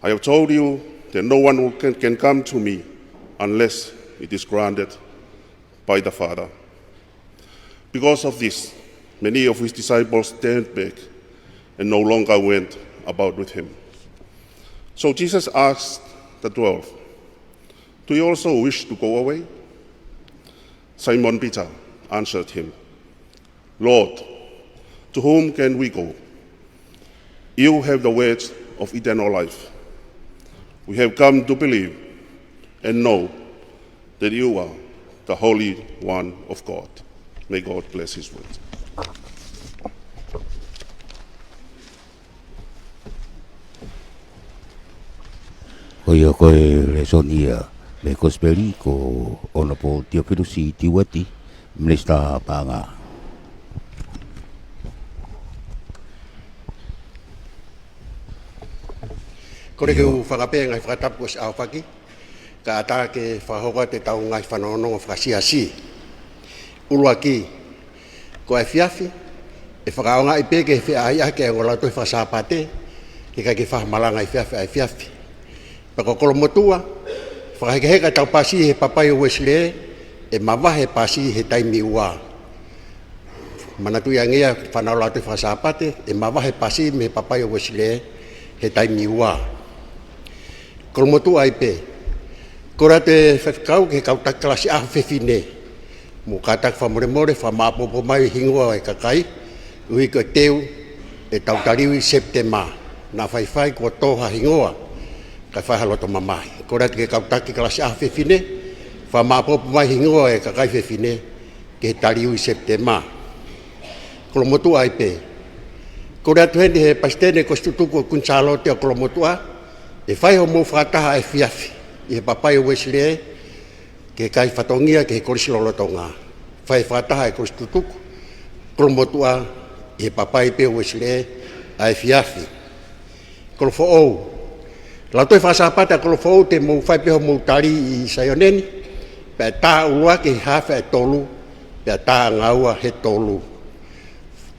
I have told you that no one will, can, can come to me unless it is granted by the Father." Because of this, many of his disciples turned back and no longer went about with him. So Jesus asked the twelve, "Do you also wish to go away?" Simon Peter answered him, "Lord, to whom can we go? You have the words of eternal life. We have come to believe and know that you are the Holy One of God." May God bless his word. Ko ia ko e lēsoni ia mei he Kosipeli ko Honourable Theophilus Tiuati, Minisitā Paʻanga. Kole ke u fakapē ngaahi fakatapu ʻosi ʻaofaki, kae fakahoko atu ʻetau ngaahi fanongonongo fakasiasi. ʻUluaki, ko e efiafi, ʻe fakaʻaongaʻi pē ke feʻaʻiʻaki ʻa e ongo lautohi fakasāpate, ke ʻikai ke fakamalanga efiafi ʻa efiafi. Pea ko Kolomotuʻa, fakahekeheka ʻetau pasi he papai ʻo Uesilē, ʻe mavahe pasi he taimi ua. Manatuʻi ange ia, fānau lautohi fakasāpate, ʻe mavahe pasi mei he papai ʻo Uesilē he taimi ua. Kolomotuʻa ai pē. Kole atu e faifekau ki he kau taki kalasi ʻaho fefine, mo kātaki fakamolemole, fakamāʻopoʻopo mai hingoa e kakai, ʻuhi ko e teu ʻetau taliui Sepitema, naʻa faifai kuo tō ha hingoa, kae fai ha loto mamahi. Kole atu ki he kau taki kalasi ʻaho fefine, fakamāʻopoʻopo mai hingoa e kakai fefine ki he taliui Sepitema. Kolomotuʻa ai pē. Kole atu heni he Palesiteni Kolisi Tutuku ʻo Kuini Sālote ʻo Kolomotuʻa, ʻe fai hoʻomou fakataha efiafi ʻi he papai ʻo Uesilē, ke ʻikai fatongia ki he kolisi lolotonga. Fai fakataha e Kolisi Tutuku Kolomotuʻa ʻi he papai pē ʻo Uesilē ʻa efiafi. Kolofoʻou. Lautohi fakasāpate ʻa Kolofoʻou, te mou fai pē hoʻomou tali ʻi Saione ni, pea tā ʻuluaki he hafe ʻe tolu, pea tā ngaua he tolu.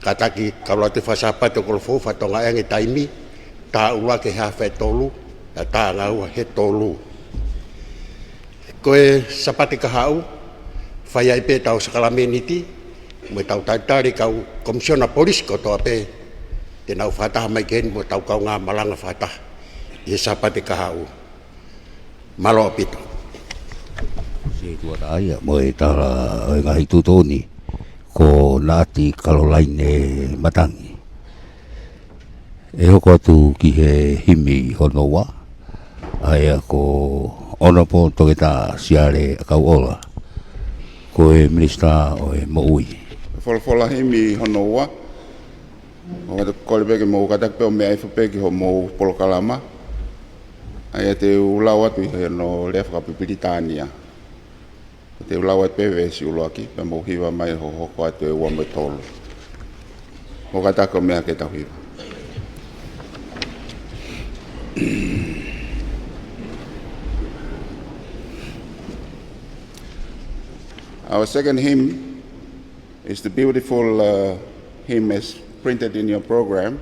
Kātaki kau lautohi fakasāpate ʻo Kolofoʻou, fakatokangaʻi ange taimi, tā ʻuluaki he hafe ʻe tolu, pea tā ngaua he tolu. Ko e Sāpate kahaʻu, fai ai pē ʻetau sākalamēniti, mo ʻetau talitali kau Komisiona Polisi kotoa pē, te nau fakataha mai ki heni mo ʻetau kaungā malanga fakataha ʻi he Sāpate kahaʻu. Mālō ʻaupito. Sētuata ia, mo e tala ʻo e ngaahi tuʻutuʻuni, ko Naʻati Kalolaine Matangi. ʻE hoko atu ki he himi hono ua, ʻa ia ko Honourable Toketā Siale ʻAkauʻola, ko e Minisitā ʻo e Moʻui. Folofola himi hono ua, ʻoku ou kole pē ke mou kātaki pē ʻo meʻa hifo pē ki hoʻomou polokalama, ʻa ia te u lau atu ʻi hono lea fakapilitānia. Te u lau atu pē veesi ʻuluaki, pea mou hiva mai hoʻo hoko atu e ua mo e tolu. Mou kātaki ʻo meʻa ke tau hiva. Our second hymn is the beautiful, uh, hymn as printed in your program,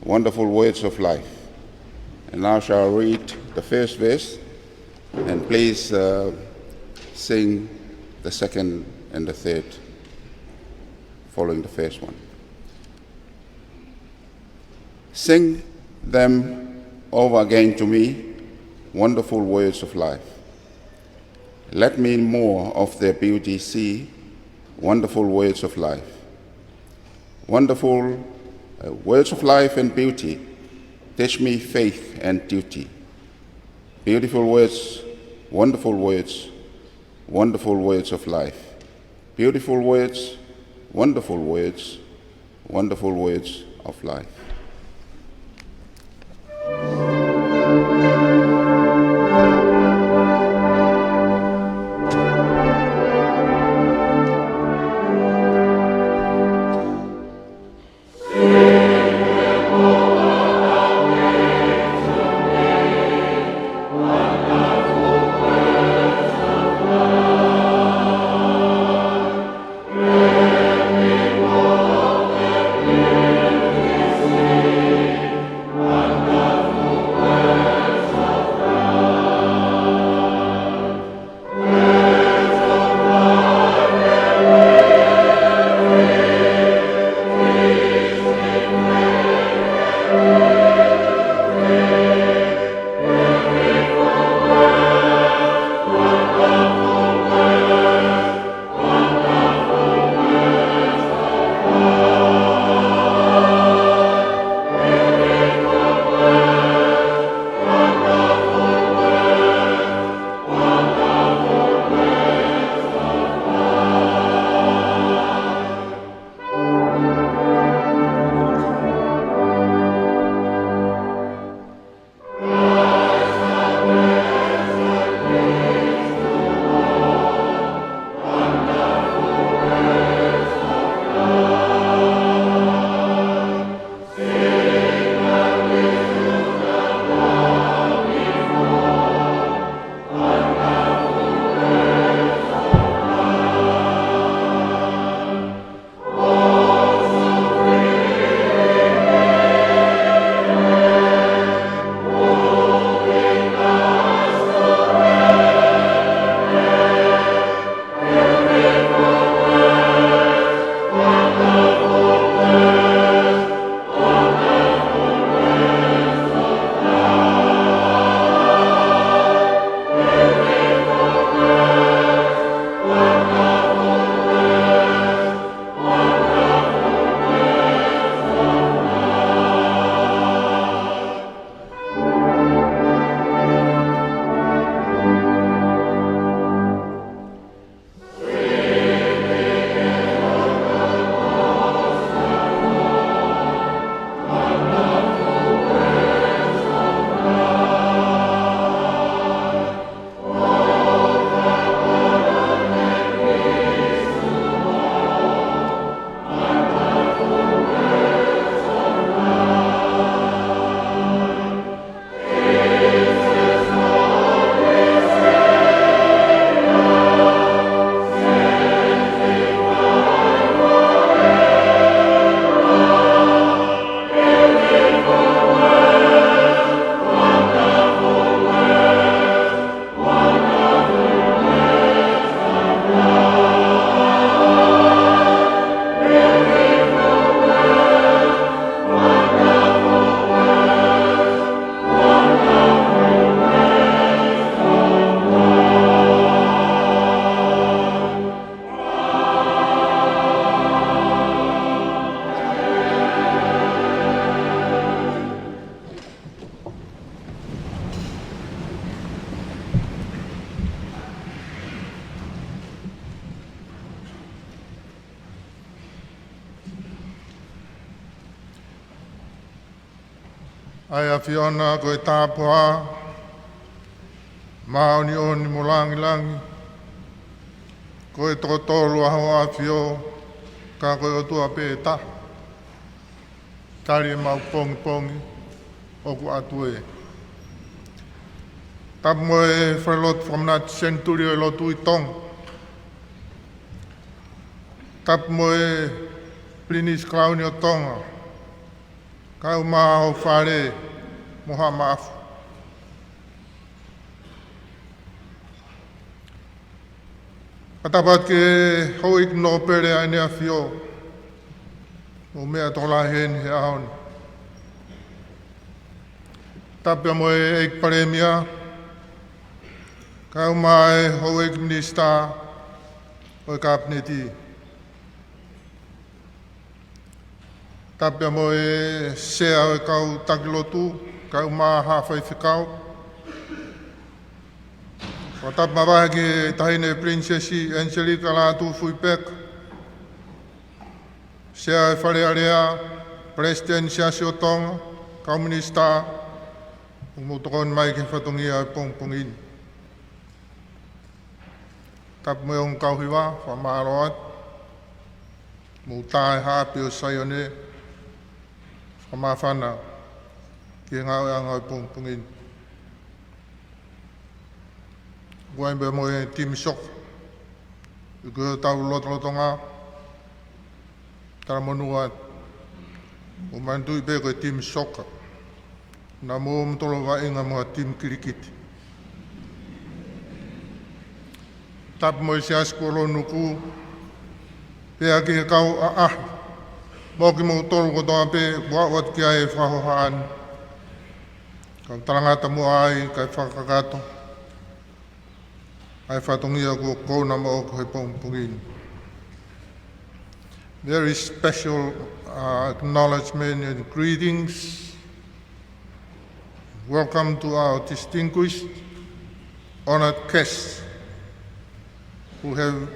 Wonderful Words of Life. And I shall read the first verse, and please, uh, sing the second and the third following the first one. Sing them over again to me, wonderful words of life. Let me more of their beauty see, wonderful words of life. Wonderful, uh, words of life and beauty, teach me faith and duty. Beautiful words, wonderful words, wonderful words of life. Beautiful words, wonderful words, wonderful words of life. ʻA e ʻAfiona ko e tāpuhā, māʻoniʻoni mo langilangi, ko e toko tolu ʻa hoʻo ʻafio, ka ko e ʻOtua pē ʻe taha. Tali ʻemau pongipongi ʻoku ʻatu ē. Tapu mo e Falelotu Fakamanatu Senituli ʻo e Lotu ʻi Tonga. Tapu mo e Pilinisi Kalauni ʻo Tonga, kaeʻumaʻā ho fale mo haʻa maʻafu. Fakatapu atu ki he Houʻeiki Nōpele ʻa ʻEne ʻAfio, ʻoku meʻa tokolahi heni he ʻaho ni. Tapu mo e ʻEiki Palēmia, kaeʻumaʻā e Houʻeiki Minisitā ʻo e Kapineti. Tapu mo e Sea ʻo e kau taki lotu, kaeʻumaʻā haʻa faifekau. Fakatapu makehe ki he Taʻahine Pilinisesi Angelika Lātūfuipeka, Sea ʻo e Fale Alea, Palesiteni Siasi ʻo Tonga, kau minisitā, ʻoku mou tokoni mai ki he fatongia ʻo e pongipongi ni. Tapu mo e ongo kau hiva, fakamālō atu. Mou tā e Haʻape ʻo Saione, fakamāfana ki he ngāueʻanga ʻo e pongipongi ni. Ua imbe mo e timi soka, ʻi ko e tau lotolotonga, talamonū atu. ʻOku manatuʻi pē ko e timi soka. Naʻa mou ō mo tolo vaʻinga mo ha timi kilikiti. Tapu mo e Siasi Kuo Lou Nuku, pea ki he kau ʻaʻahi, mo kimoutolu kotoa pē ʻoku aʻu atu ki ai e fakahohaʻa ni. Kau talangata mo ai, kae fakakakato ʻa e fatongia kuo kona moʻoku he pongipongi ni. Very special, uh, acknowledgement and greetings. Welcome to our distinguished honored guests who have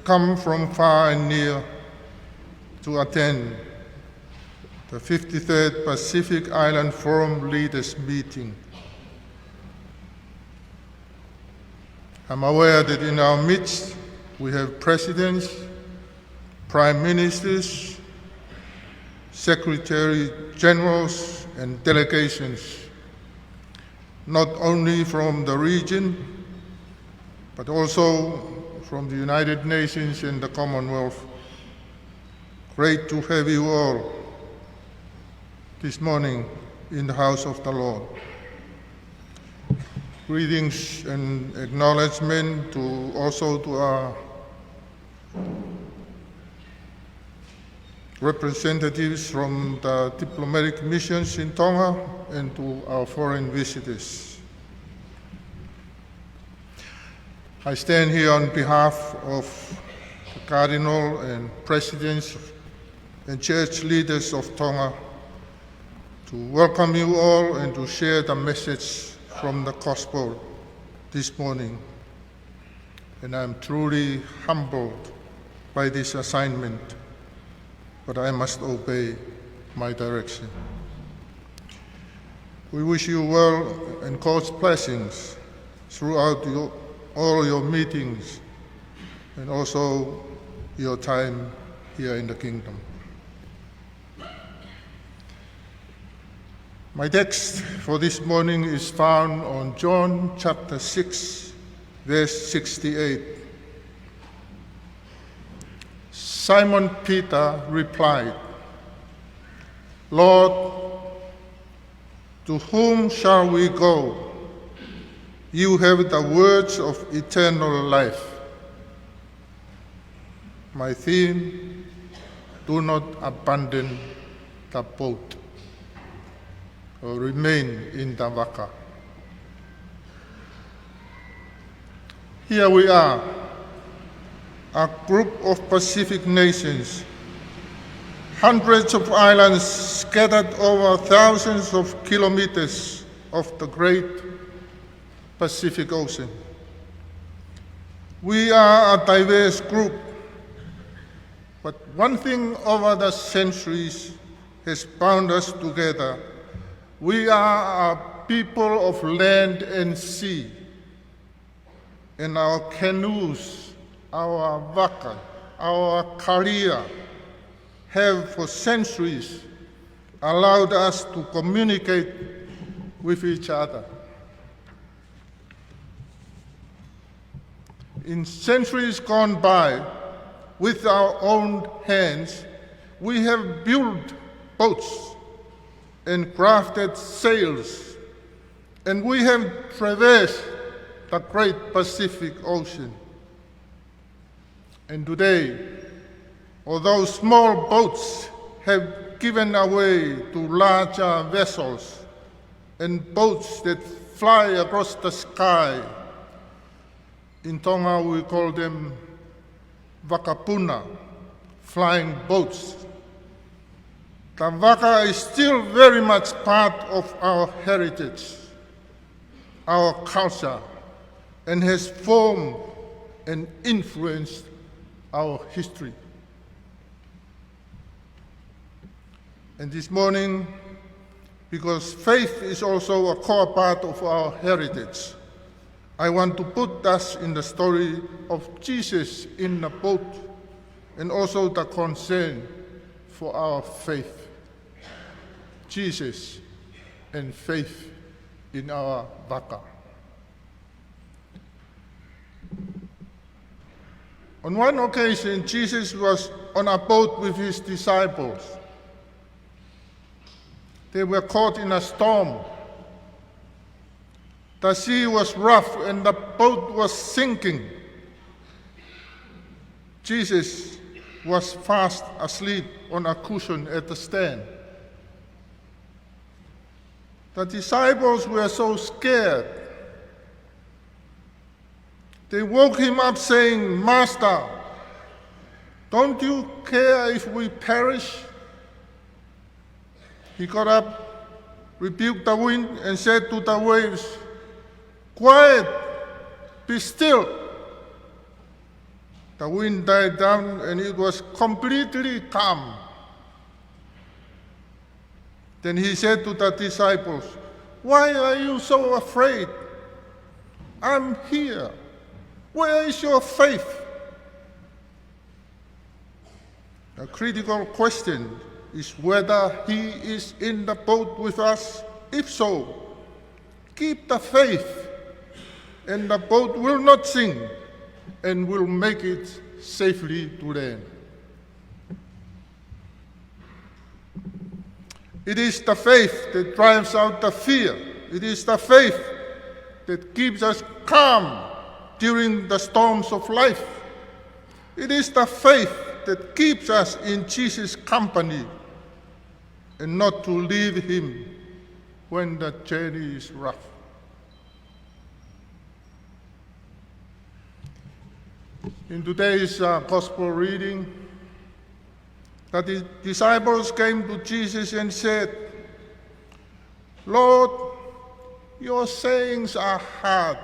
come from far and near to attend the fifty-third Pacific Island Forum Leaders Meeting. I'm aware that in our midst we have presidents, prime ministers, secretary generals, and delegations, not only from the region, but also from the United Nations and the Commonwealth. Great to have you all this morning in the house of the Lord. Greetings and acknowledgement to, also to our representatives from the diplomatic missions in Tonga and to our foreign visitors. I stand here on behalf of the Cardinal and Presidents and Church leaders of Tonga to welcome you all and to share the message from the gospel this morning. And I am truly humbled by this assignment, but I must obey my direction. We wish you well and God's blessings throughout your, all your meetings and also your time here in the kingdom. My text for this morning is found on John chapter six, verse sixty-eight. Simon Peter replied, "Lord, to whom shall we go? You have the words of eternal life." My theme, do not abandon the boat or remain in the vaka. Here we are, a group of Pacific nations, hundreds of islands scattered over thousands of kilometers of the great Pacific Ocean. We are a diverse group, but one thing over the centuries has bound us together, We are a people of land and sea, and our canoes, our vaka, our kalia have for centuries allowed us to communicate with each other. In centuries gone by, with our own hands, we have built boats and crafted sails, and we have traversed the great Pacific Ocean. And today, although small boats have given way to larger vessels and boats that fly across the sky, in Tonga we call them vakapuna, flying boats. The vaka is still very much part of our heritage, our culture, and has formed and influenced our history. And this morning, because faith is also a core part of our heritage, I want to put us in the story of Jesus in the boat and also the concern for our faith. Jesus and faith in our vaka. On one occasion, Jesus was on a boat with his disciples. They were caught in a storm. The sea was rough and the boat was sinking. Jesus was fast asleep on a cushion at the stern. The disciples were so scared. They woke him up, saying, "Master, don't you care if we perish?" He got up, rebuked the wind, and said to the waves, "Quiet, be still." The wind died down, and it was completely calm. Then he said to the disciples, "Why are you so afraid? I'm here. Where is your faith?" A critical question is whether he is in the boat with us. If so, keep the faith, and the boat will not sink and will make it safely to land. It is the faith that drives out the fear. It is the faith that keeps us calm during the storms of life. It is the faith that keeps us in Jesus' company and not to leave him when the journey is rough. In today's, uh, gospel reading, the di-, disciples came to Jesus and said, "Lord, your sayings are hard.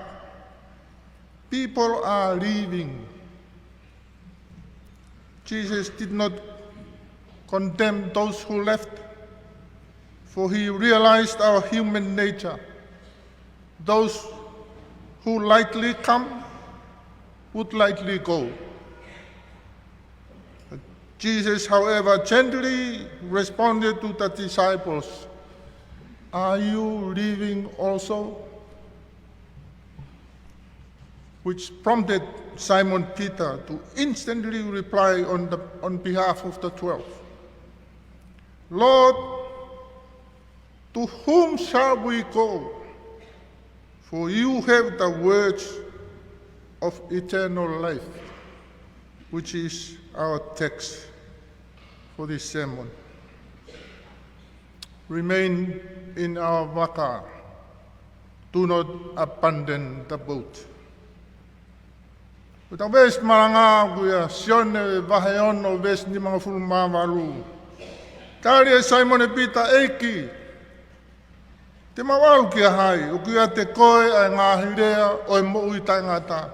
People are leaving." Jesus did not condemn those who left, for he realized our human nature. Those who lightly come would lightly go. Jesus, however, gently responded to the disciples, "Are you leaving also?" Which prompted Simon Peter to instantly reply on the, on behalf of the twelve, "Lord, to whom shall we go? For you have the words of eternal life," which is our text for this sermon. Remain in our vaka. Do not abandon the boat. Ko ʻetau veesi malanga ʻoku ʻia Sione vahe ono veesi nimangofulu mā valu. Tali ʻe Saimone Pita, "ʻEiki, te mau ʻalu kia hai? ʻOku ʻiate koe ʻa e ngaahi lea ʻo e moʻui taʻengata."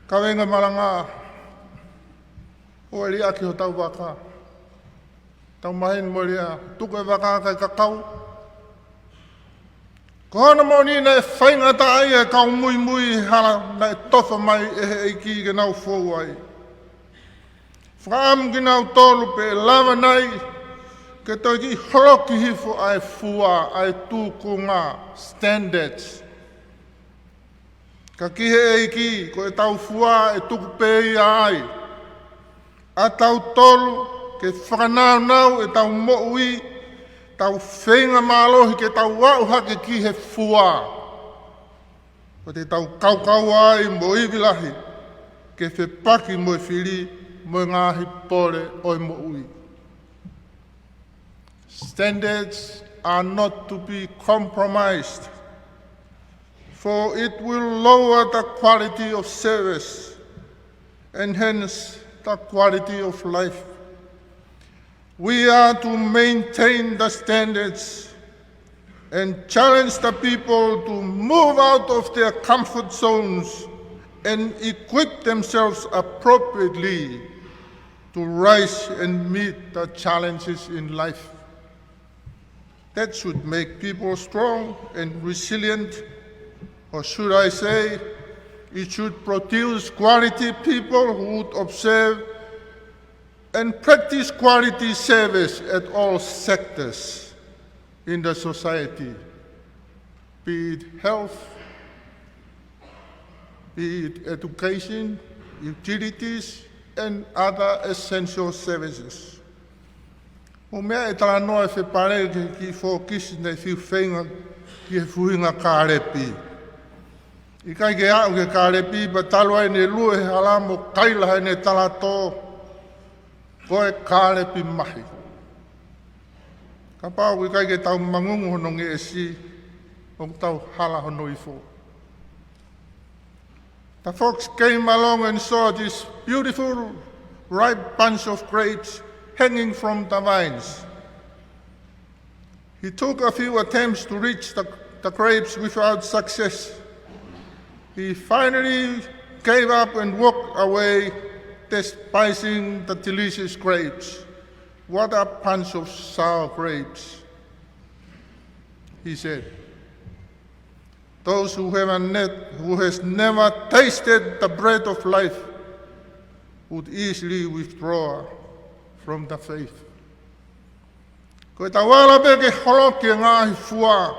Kaveinga malanga, ʻoua ʻe liʻaki hotau vaka. Tau maheni mo e lea, tuku e vaka kae kakau. Ko hono moʻoni naʻe faingataʻaʻia e kau muimui he hala naʻe tofa mai ʻe he ʻEiki ke nau fou ai. Fakaʻamu kinautolu pe ʻe lava nai ke toe kiʻi holoki hifo ʻa e fua, ʻa e tūkunga, standards. Ka ki he ʻEiki, ko ʻetau fua ʻe tuku pē ia ai. ʻA tautolu ke fakanaunau ʻetau moʻui, tau feinga mālohi ke tau aʻu hake ki he fua. Ko te tau kaukaua ai mo ivi lahi, ke fepaki mo e fili, mo e ngaahi pole ʻo e moʻui. Standards are not to be compromised, for it will lower the quality of service and hence the quality of life. We are to maintain the standards and challenge the people to move out of their comfort zones and equip themselves appropriately to rise and meet the challenges in life. That should make people strong and resilient, or should I say, it should produce quality people who would observe and practice quality service at all sectors in the society, be it health, be it education, utilities, and other essential services. Ko e meʻa ʻe talanoa e fepale ki he kiʻi fōkisi naʻe fiu feinga ki he fuhinga kālepi. ʻIkai ke aʻu ki he kālepi, pea talu ai ʻene lue he hala mo kaila heʻene talatō, ko e kālepi mahi. Kapau ʻoku ʻikai ke tau mangungu hono ngeʻesi, ʻoku tau hala hono ifo. The fox came along and saw this beautiful ripe bunch of grapes hanging from the vines. He took a few attempts to reach the, the grapes without success. He finally gave up and walked away, despising the delicious grapes. "What a bunch of sour grapes," he said. "Those who have a net, who has never tasted the bread of life would easily withdraw from the faith." Ko ʻetau ala pē ke holoki e ngaahi fua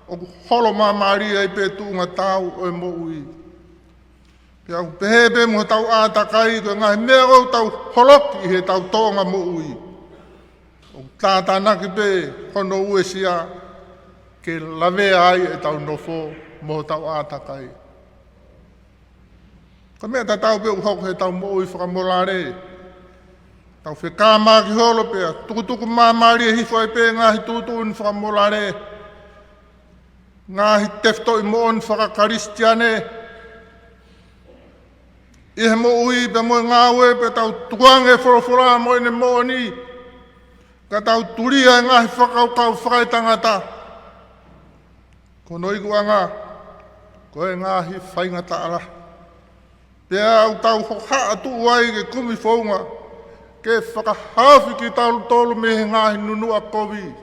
ʻoku holo māmālie ai pē tuʻunga tau ʻo e moʻui. Pea ʻoku pehē pē mo hotau ʻātakai, ko e ngaahi meʻa ʻoku tau holoki ʻi heʻetau tōʻonga moʻui, ʻoku tātānaki pē hono uesia ke lavea ai ʻetau nofo mo hotau ʻātakai. Ko e meʻa tatau pē ʻoku hoko heʻetau moʻui fakamolale. Tau fekamaki holo pea tukutuku māmālie hifo ai pē ngaahi tuʻutuʻuni fakamolale, ngaahi tefitoʻi moʻoni fakakalisitiane ʻi he moʻui pea mo e ngāue, pea tau tukuange e folofola mo ʻene moʻoni, ka tau tulia e ngaahi fakakaukau fakaetangata. Ko hono ikuʻanga, ko e ngaahi faingataʻa lahi. Pea ʻoku tau hohaʻa tuʻu ai ke kumi founga ke fakahaofi kitautolu mei he ngaahi nunuʻa kovi.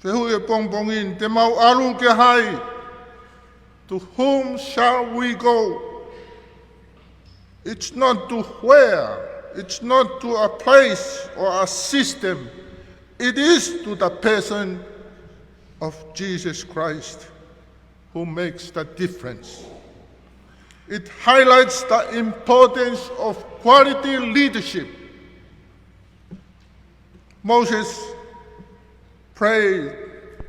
Fehuʻi e pongipongi ni, te mau ʻalu kia hai? To whom shall we go? It's not to where, it's not to a place or a system. It is to the person of Jesus Christ who makes the difference. It highlights the importance of quality leadership. Moses prayed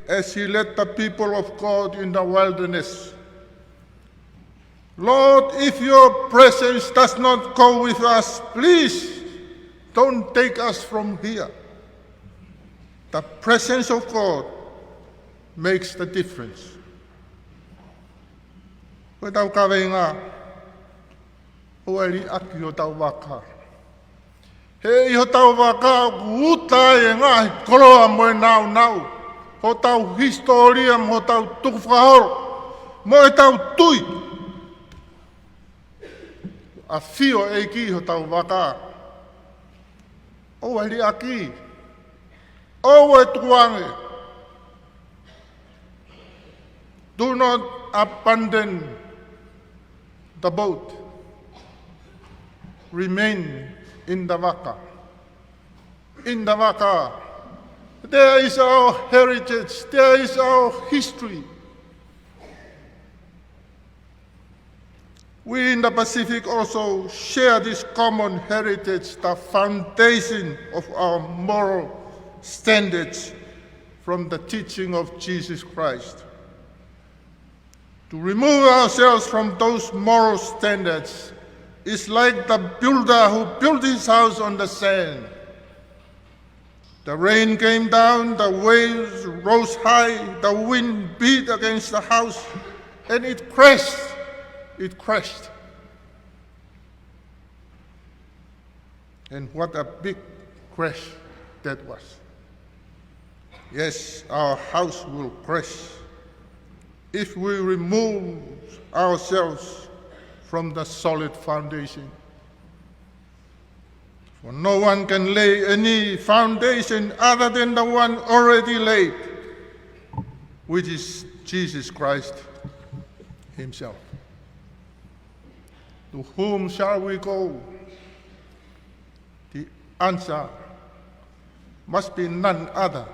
as he led the people of God in the wilderness, "Lord, if your presence does not go with us, please don't take us from here." The presence of God makes the difference. Ko ʻetau kaveinga, ʻoua ʻe liʻaki hotau vaka. He ʻi hotau vaka ʻoku uta ai e ngaahi koloa mo e nāunau, hotau hisitōlia mo hotau tukufakaholo, mo ʻetau tui. ʻAfio e ʻEiki ʻi hotau vaka. ʻOua ʻe liʻaki. ʻOua ʻe tukuange. Do not abandon the boat. Remain in the vaka. In the vaka. There is our heritage. There is our history. We in the Pacific also share this common heritage, the foundation of our moral standards from the teaching of Jesus Christ. To remove ourselves from those moral standards is like the builder who built his house on the sand. The rain came down, the waves rose high, the wind beat against the house, and it crashed. It crashed. And what a big crash that was. Yes, our house will crash if we remove ourselves from the solid foundation. For no one can lay any foundation other than the one already laid, which is Jesus Christ himself. To whom shall we go? The answer must be none other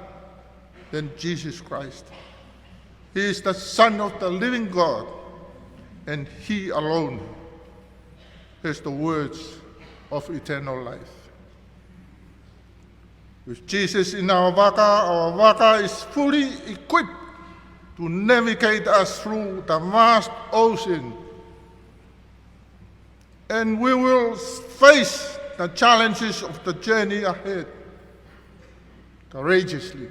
than Jesus Christ. He is the Son of the living God, and he alone has the words of eternal life. With Jesus in our vaka, our vaka is fully equipped to navigate us through the vast ocean, and we will face the challenges of the journey ahead courageously.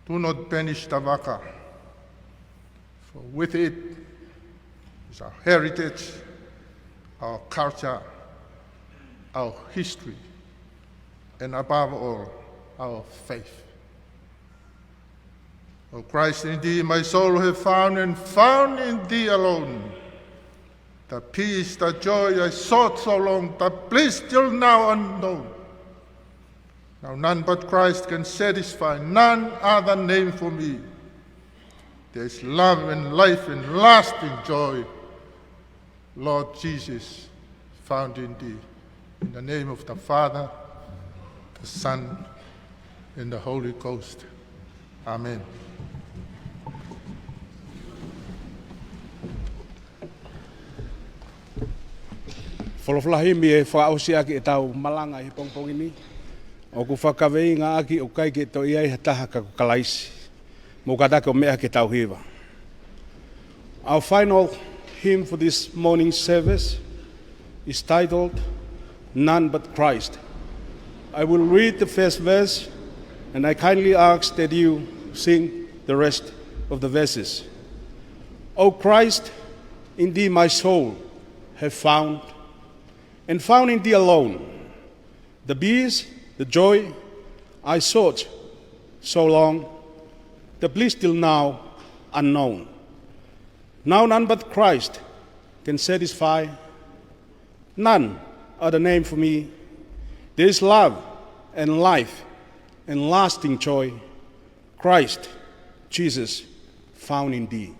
Do not banish the vaka, for with it is our heritage, our culture, our history, and above all, our faith. O Christ, in thee my soul hath found, and found in thee alone the peace, the joy I sought so long, the bliss till now unknown. Now none but Christ can satisfy, none other name for me. There is love and life and lasting joy, Lord Jesus, found in thee. In the name of the Father, the Son, and the Holy Ghost. Amen. Folofola himi ʻe fakaʻosi ʻaki ʻetau malanga ʻi he pongipongi ni. ʻOku fakakaveinga ʻaki ʻoku ʻikai ke toe ʻi ai ha taha ka ko Kalaisi. Mou kātaki ʻo meʻa ke tau hiva. Our final hymn for this morning's service is titled None But Christ. I will read the first verse, and I kindly ask that you sing the rest of the verses. O Christ, in thee my soul have found, and found in thee alone the peace, the joy I sought so long, the bliss till now unknown. Now none but Christ can satisfy, none other name for me. There is love and life and lasting joy, Christ Jesus found in thee.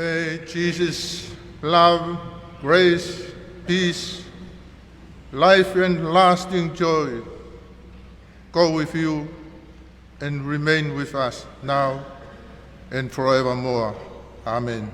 May Jesus' love, grace, peace, life and lasting joy go with you and remain with us now and forevermore. Amen.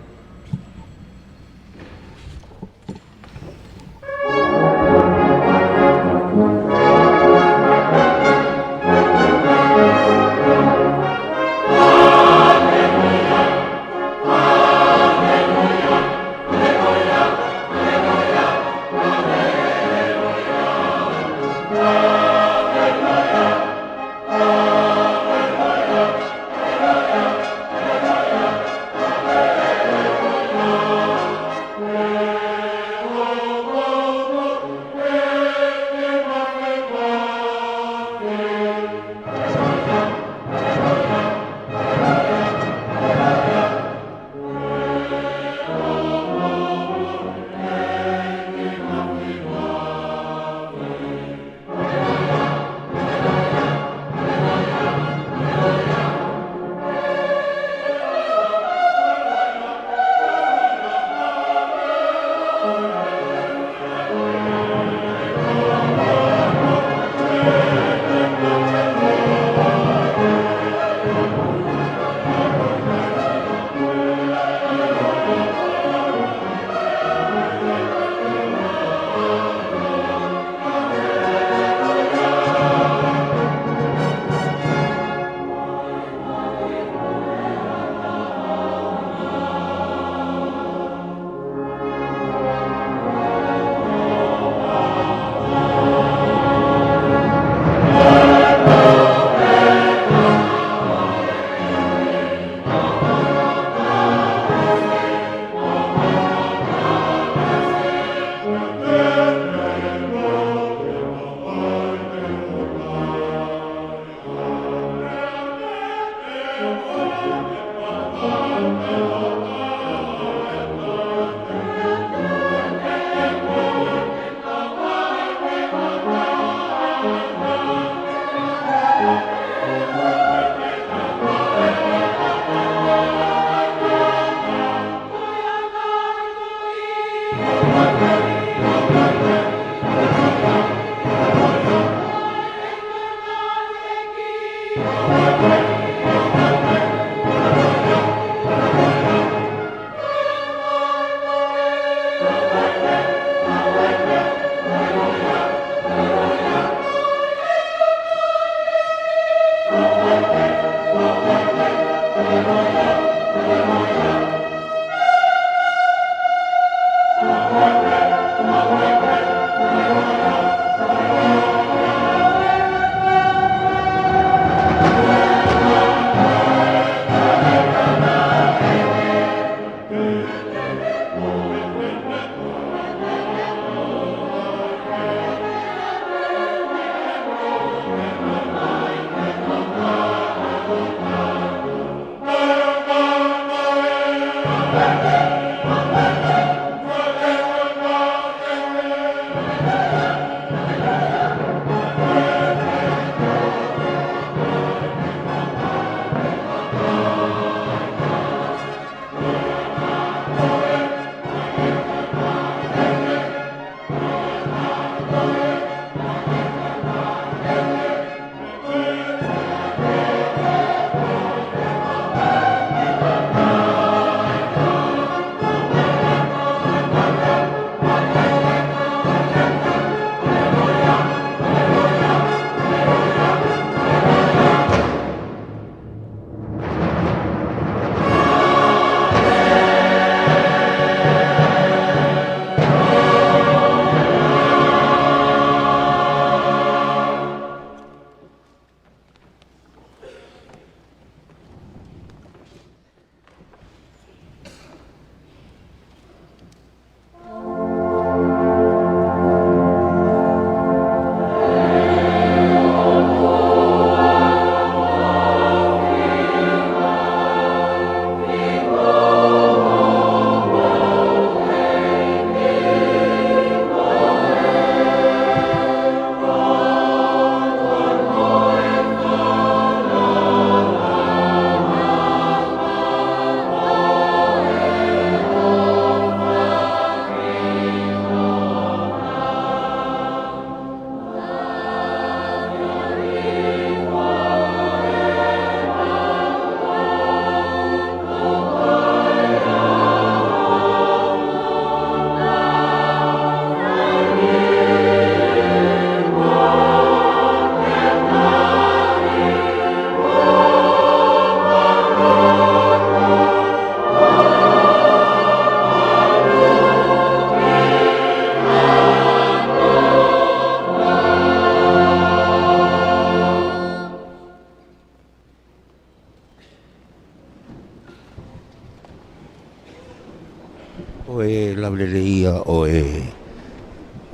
Ko e lave lelei ia ʻo e,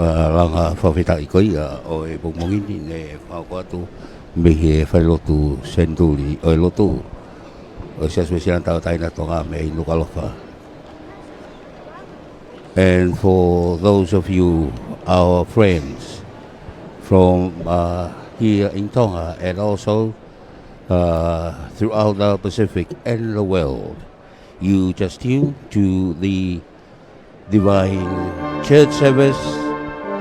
ʻa, langa fakafetaʻi ko ia ʻo e pongipongi ni ne fakahoko atu mei he falelotu Senituli ʻo e lotu ʻo e Siasi Uēsiliana Tauʻatāina ʻo Tonga mei Nukuʻalofa. And for those of you, our friends from, uh, here in Tonga and also, uh, throughout the Pacific and the world, you just tuned to the divine church service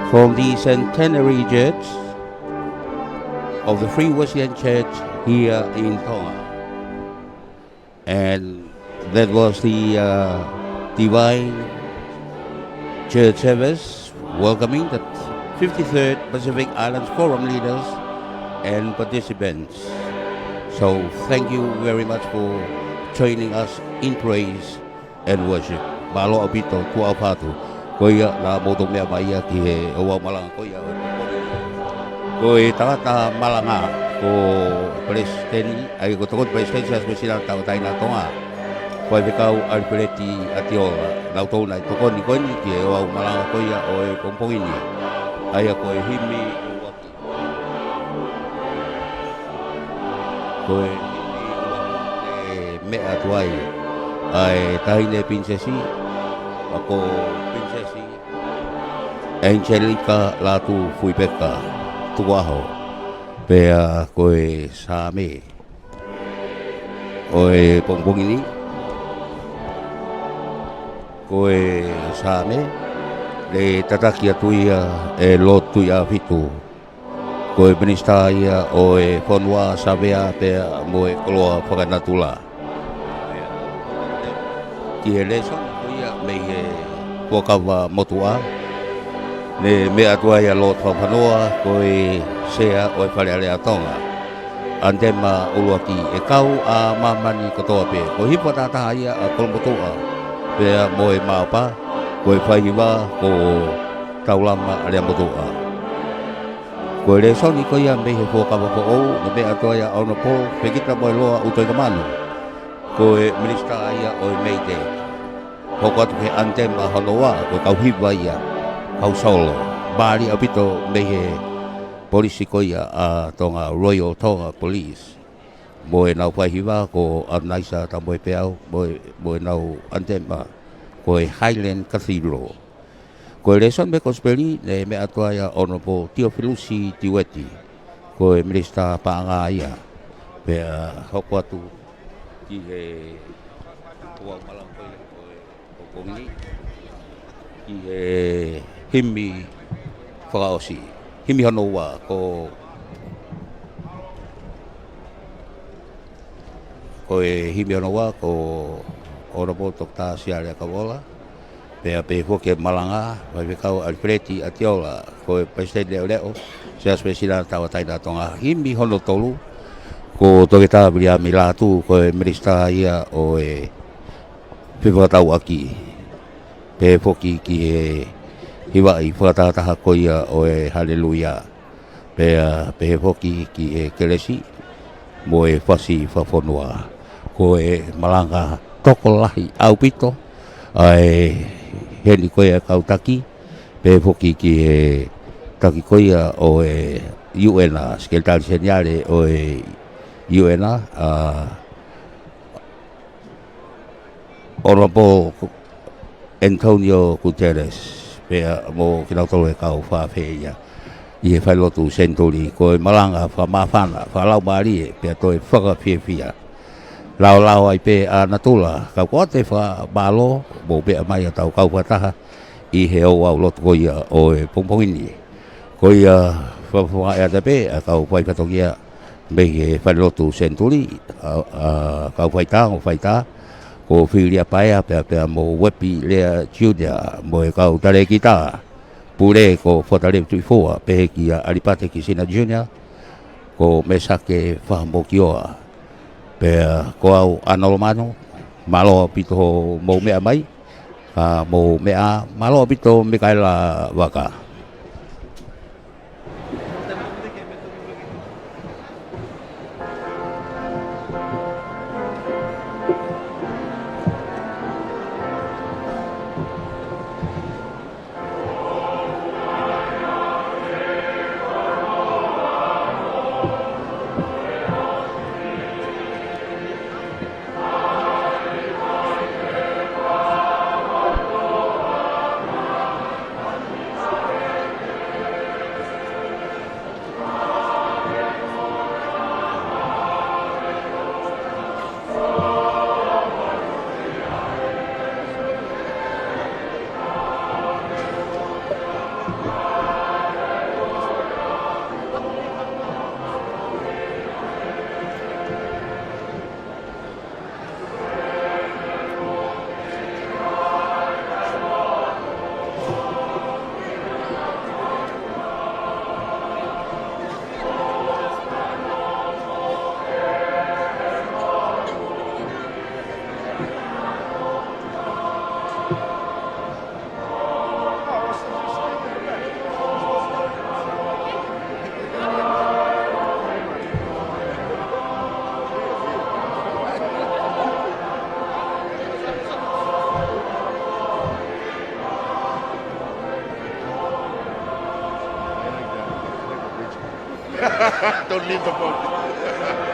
from the Centenary Church of the Free Wesleyan Church here in Tonga. And that was the, uh, divine church service welcoming the fifty-third Pacific Islands Forum leaders and participants. So thank you very much for joining us in praise and worship. Mālō ʻaupito, tuʻa ʻofa atu. Ko ia naʻa mou toki meʻa mai ia ki he ouau malanga ko ia. Ko e tangata malanga ko Palesiteni, ʻa ia ko e tokoni Palesiteni Siasi Uēsiliana Tauʻatāina ʻo Tonga, Faifekau ʻAlifeleti ʻAtiola. Nautolu naʻe tokoni ko eni ki he ouau malanga ko ia ʻo e pongipongi ni. ʻA ia ko e himi ʻuluaki. Ko e himi ʻuluaki ne meʻa atu ai ʻa e Taʻahine Pilinisesi, ʻa ko Pilinisesi ʻAniselika Lātūfuipeka Tukuʻaho. Pea ko e Saame ʻo e pongipongi ni, ko e Saame ne tataki atu ia ʻe Lord Tuʻiʻāfitu. Ko e Minisitā ia ʻo e Fonua, Savea pea mo e Koloa Fakanatula. Ki he lēsoni ko ia mei he Fuakava Motuʻa, ne meʻa atu ai ʻa Lord Fakafanua, ko e Sea ʻo e Fale Alea ʻo Tonga. Antema ʻuluaki: ʻE kau ʻa māmani kotoa pē. Ko e hiva fakatahataha ia ʻa Kolomotuʻa pea mo e Maopa. Ko e faihiva ko Taulama Aleamotuʻa. Ko e lēsoni ko ia mei he Fuakava Foʻou, ne meʻa atu ai ʻa Honourable Fekitamoeloa ʻUtoikamanu, ko e Minisitā ia ʻo e MEIDECC. Hoko atu ki he antema hono ua, ko e kau hiva ia, kau solo. Mālie ʻaupito mei he polisi ko ia ʻa Tonga, Royal Tonga Police, mo ʻenau faihiva ko ʻAnaisa Tamoepeau, mo e, mo ʻenau antema ko e Highland Cathedral. Ko e lēsoni mei he Kosipeli, ne meʻa atu ai ʻa Honourable Tiofilusi Tiueti, ko e Minisitā Paʻanga ia. Pea hoko atu ki he ouau malanga ko ia ʻo e pongipongi ni, ki he himi fakaʻosi. Himi hono ua ko, ko e himi hono ua ko Honourable Doctor Siale Akauola. Pea pehē foki e malanga, Faifekau ʻAlifeleti ʻAtiola, ko e Palesiteni Leʻoleʻo Siasi Uēsiliana Tauʻatāina ʻo Tonga. Himi hono tolu ko Toketā Viliami Lātū, ko e Minisitā ia ʻo e Fefakatauʻaki. Pehē foki ki he hivaʻi fakatahataha ko ia ʻo e Haleluia. Pea pehē foki ki he kelesi mo e fasi fakafonua. Ko e malanga tokolahi ʻaupito ʻa e heni ko ia e kau taki, pehē foki ki he taki ko ia ʻo e U N, Sekelitali Seniale ʻo e U N, ʻa Honourable Antonio Guterres, pea mo kinautolu e kau faifekau ia ʻi he falelotu Senituli. Ko e malanga fakamāfana, fakalaumālie, pea toe fakafiefia. Laolao ai pē ʻa natula, kau koate fakamālō, mou meʻa mai ʻo tau kau fakataha ʻi he ouau lotu ko ia ʻo e pongipongi ni. Ko ia, fakaʻeata pē ʻa e kau faifatongia mei he falelotu Senituli, ʻa, ʻa, kau faitā, ongo faitā, ko Filia Paea, pea, pea mo Uepi Lea Junior, mo e kau talēkita, pule ko Fata Levi Tuʻifua, pehē kia ʻAlipate Kisina Junior, ko Mesake Fahamokioa. Pea ko au ʻAna Lomano, mālō ʻaupito hoʻomou meʻa mai, ka mou meʻa, mālō ʻaupito Mikaela Vaka. Don't leave the boat.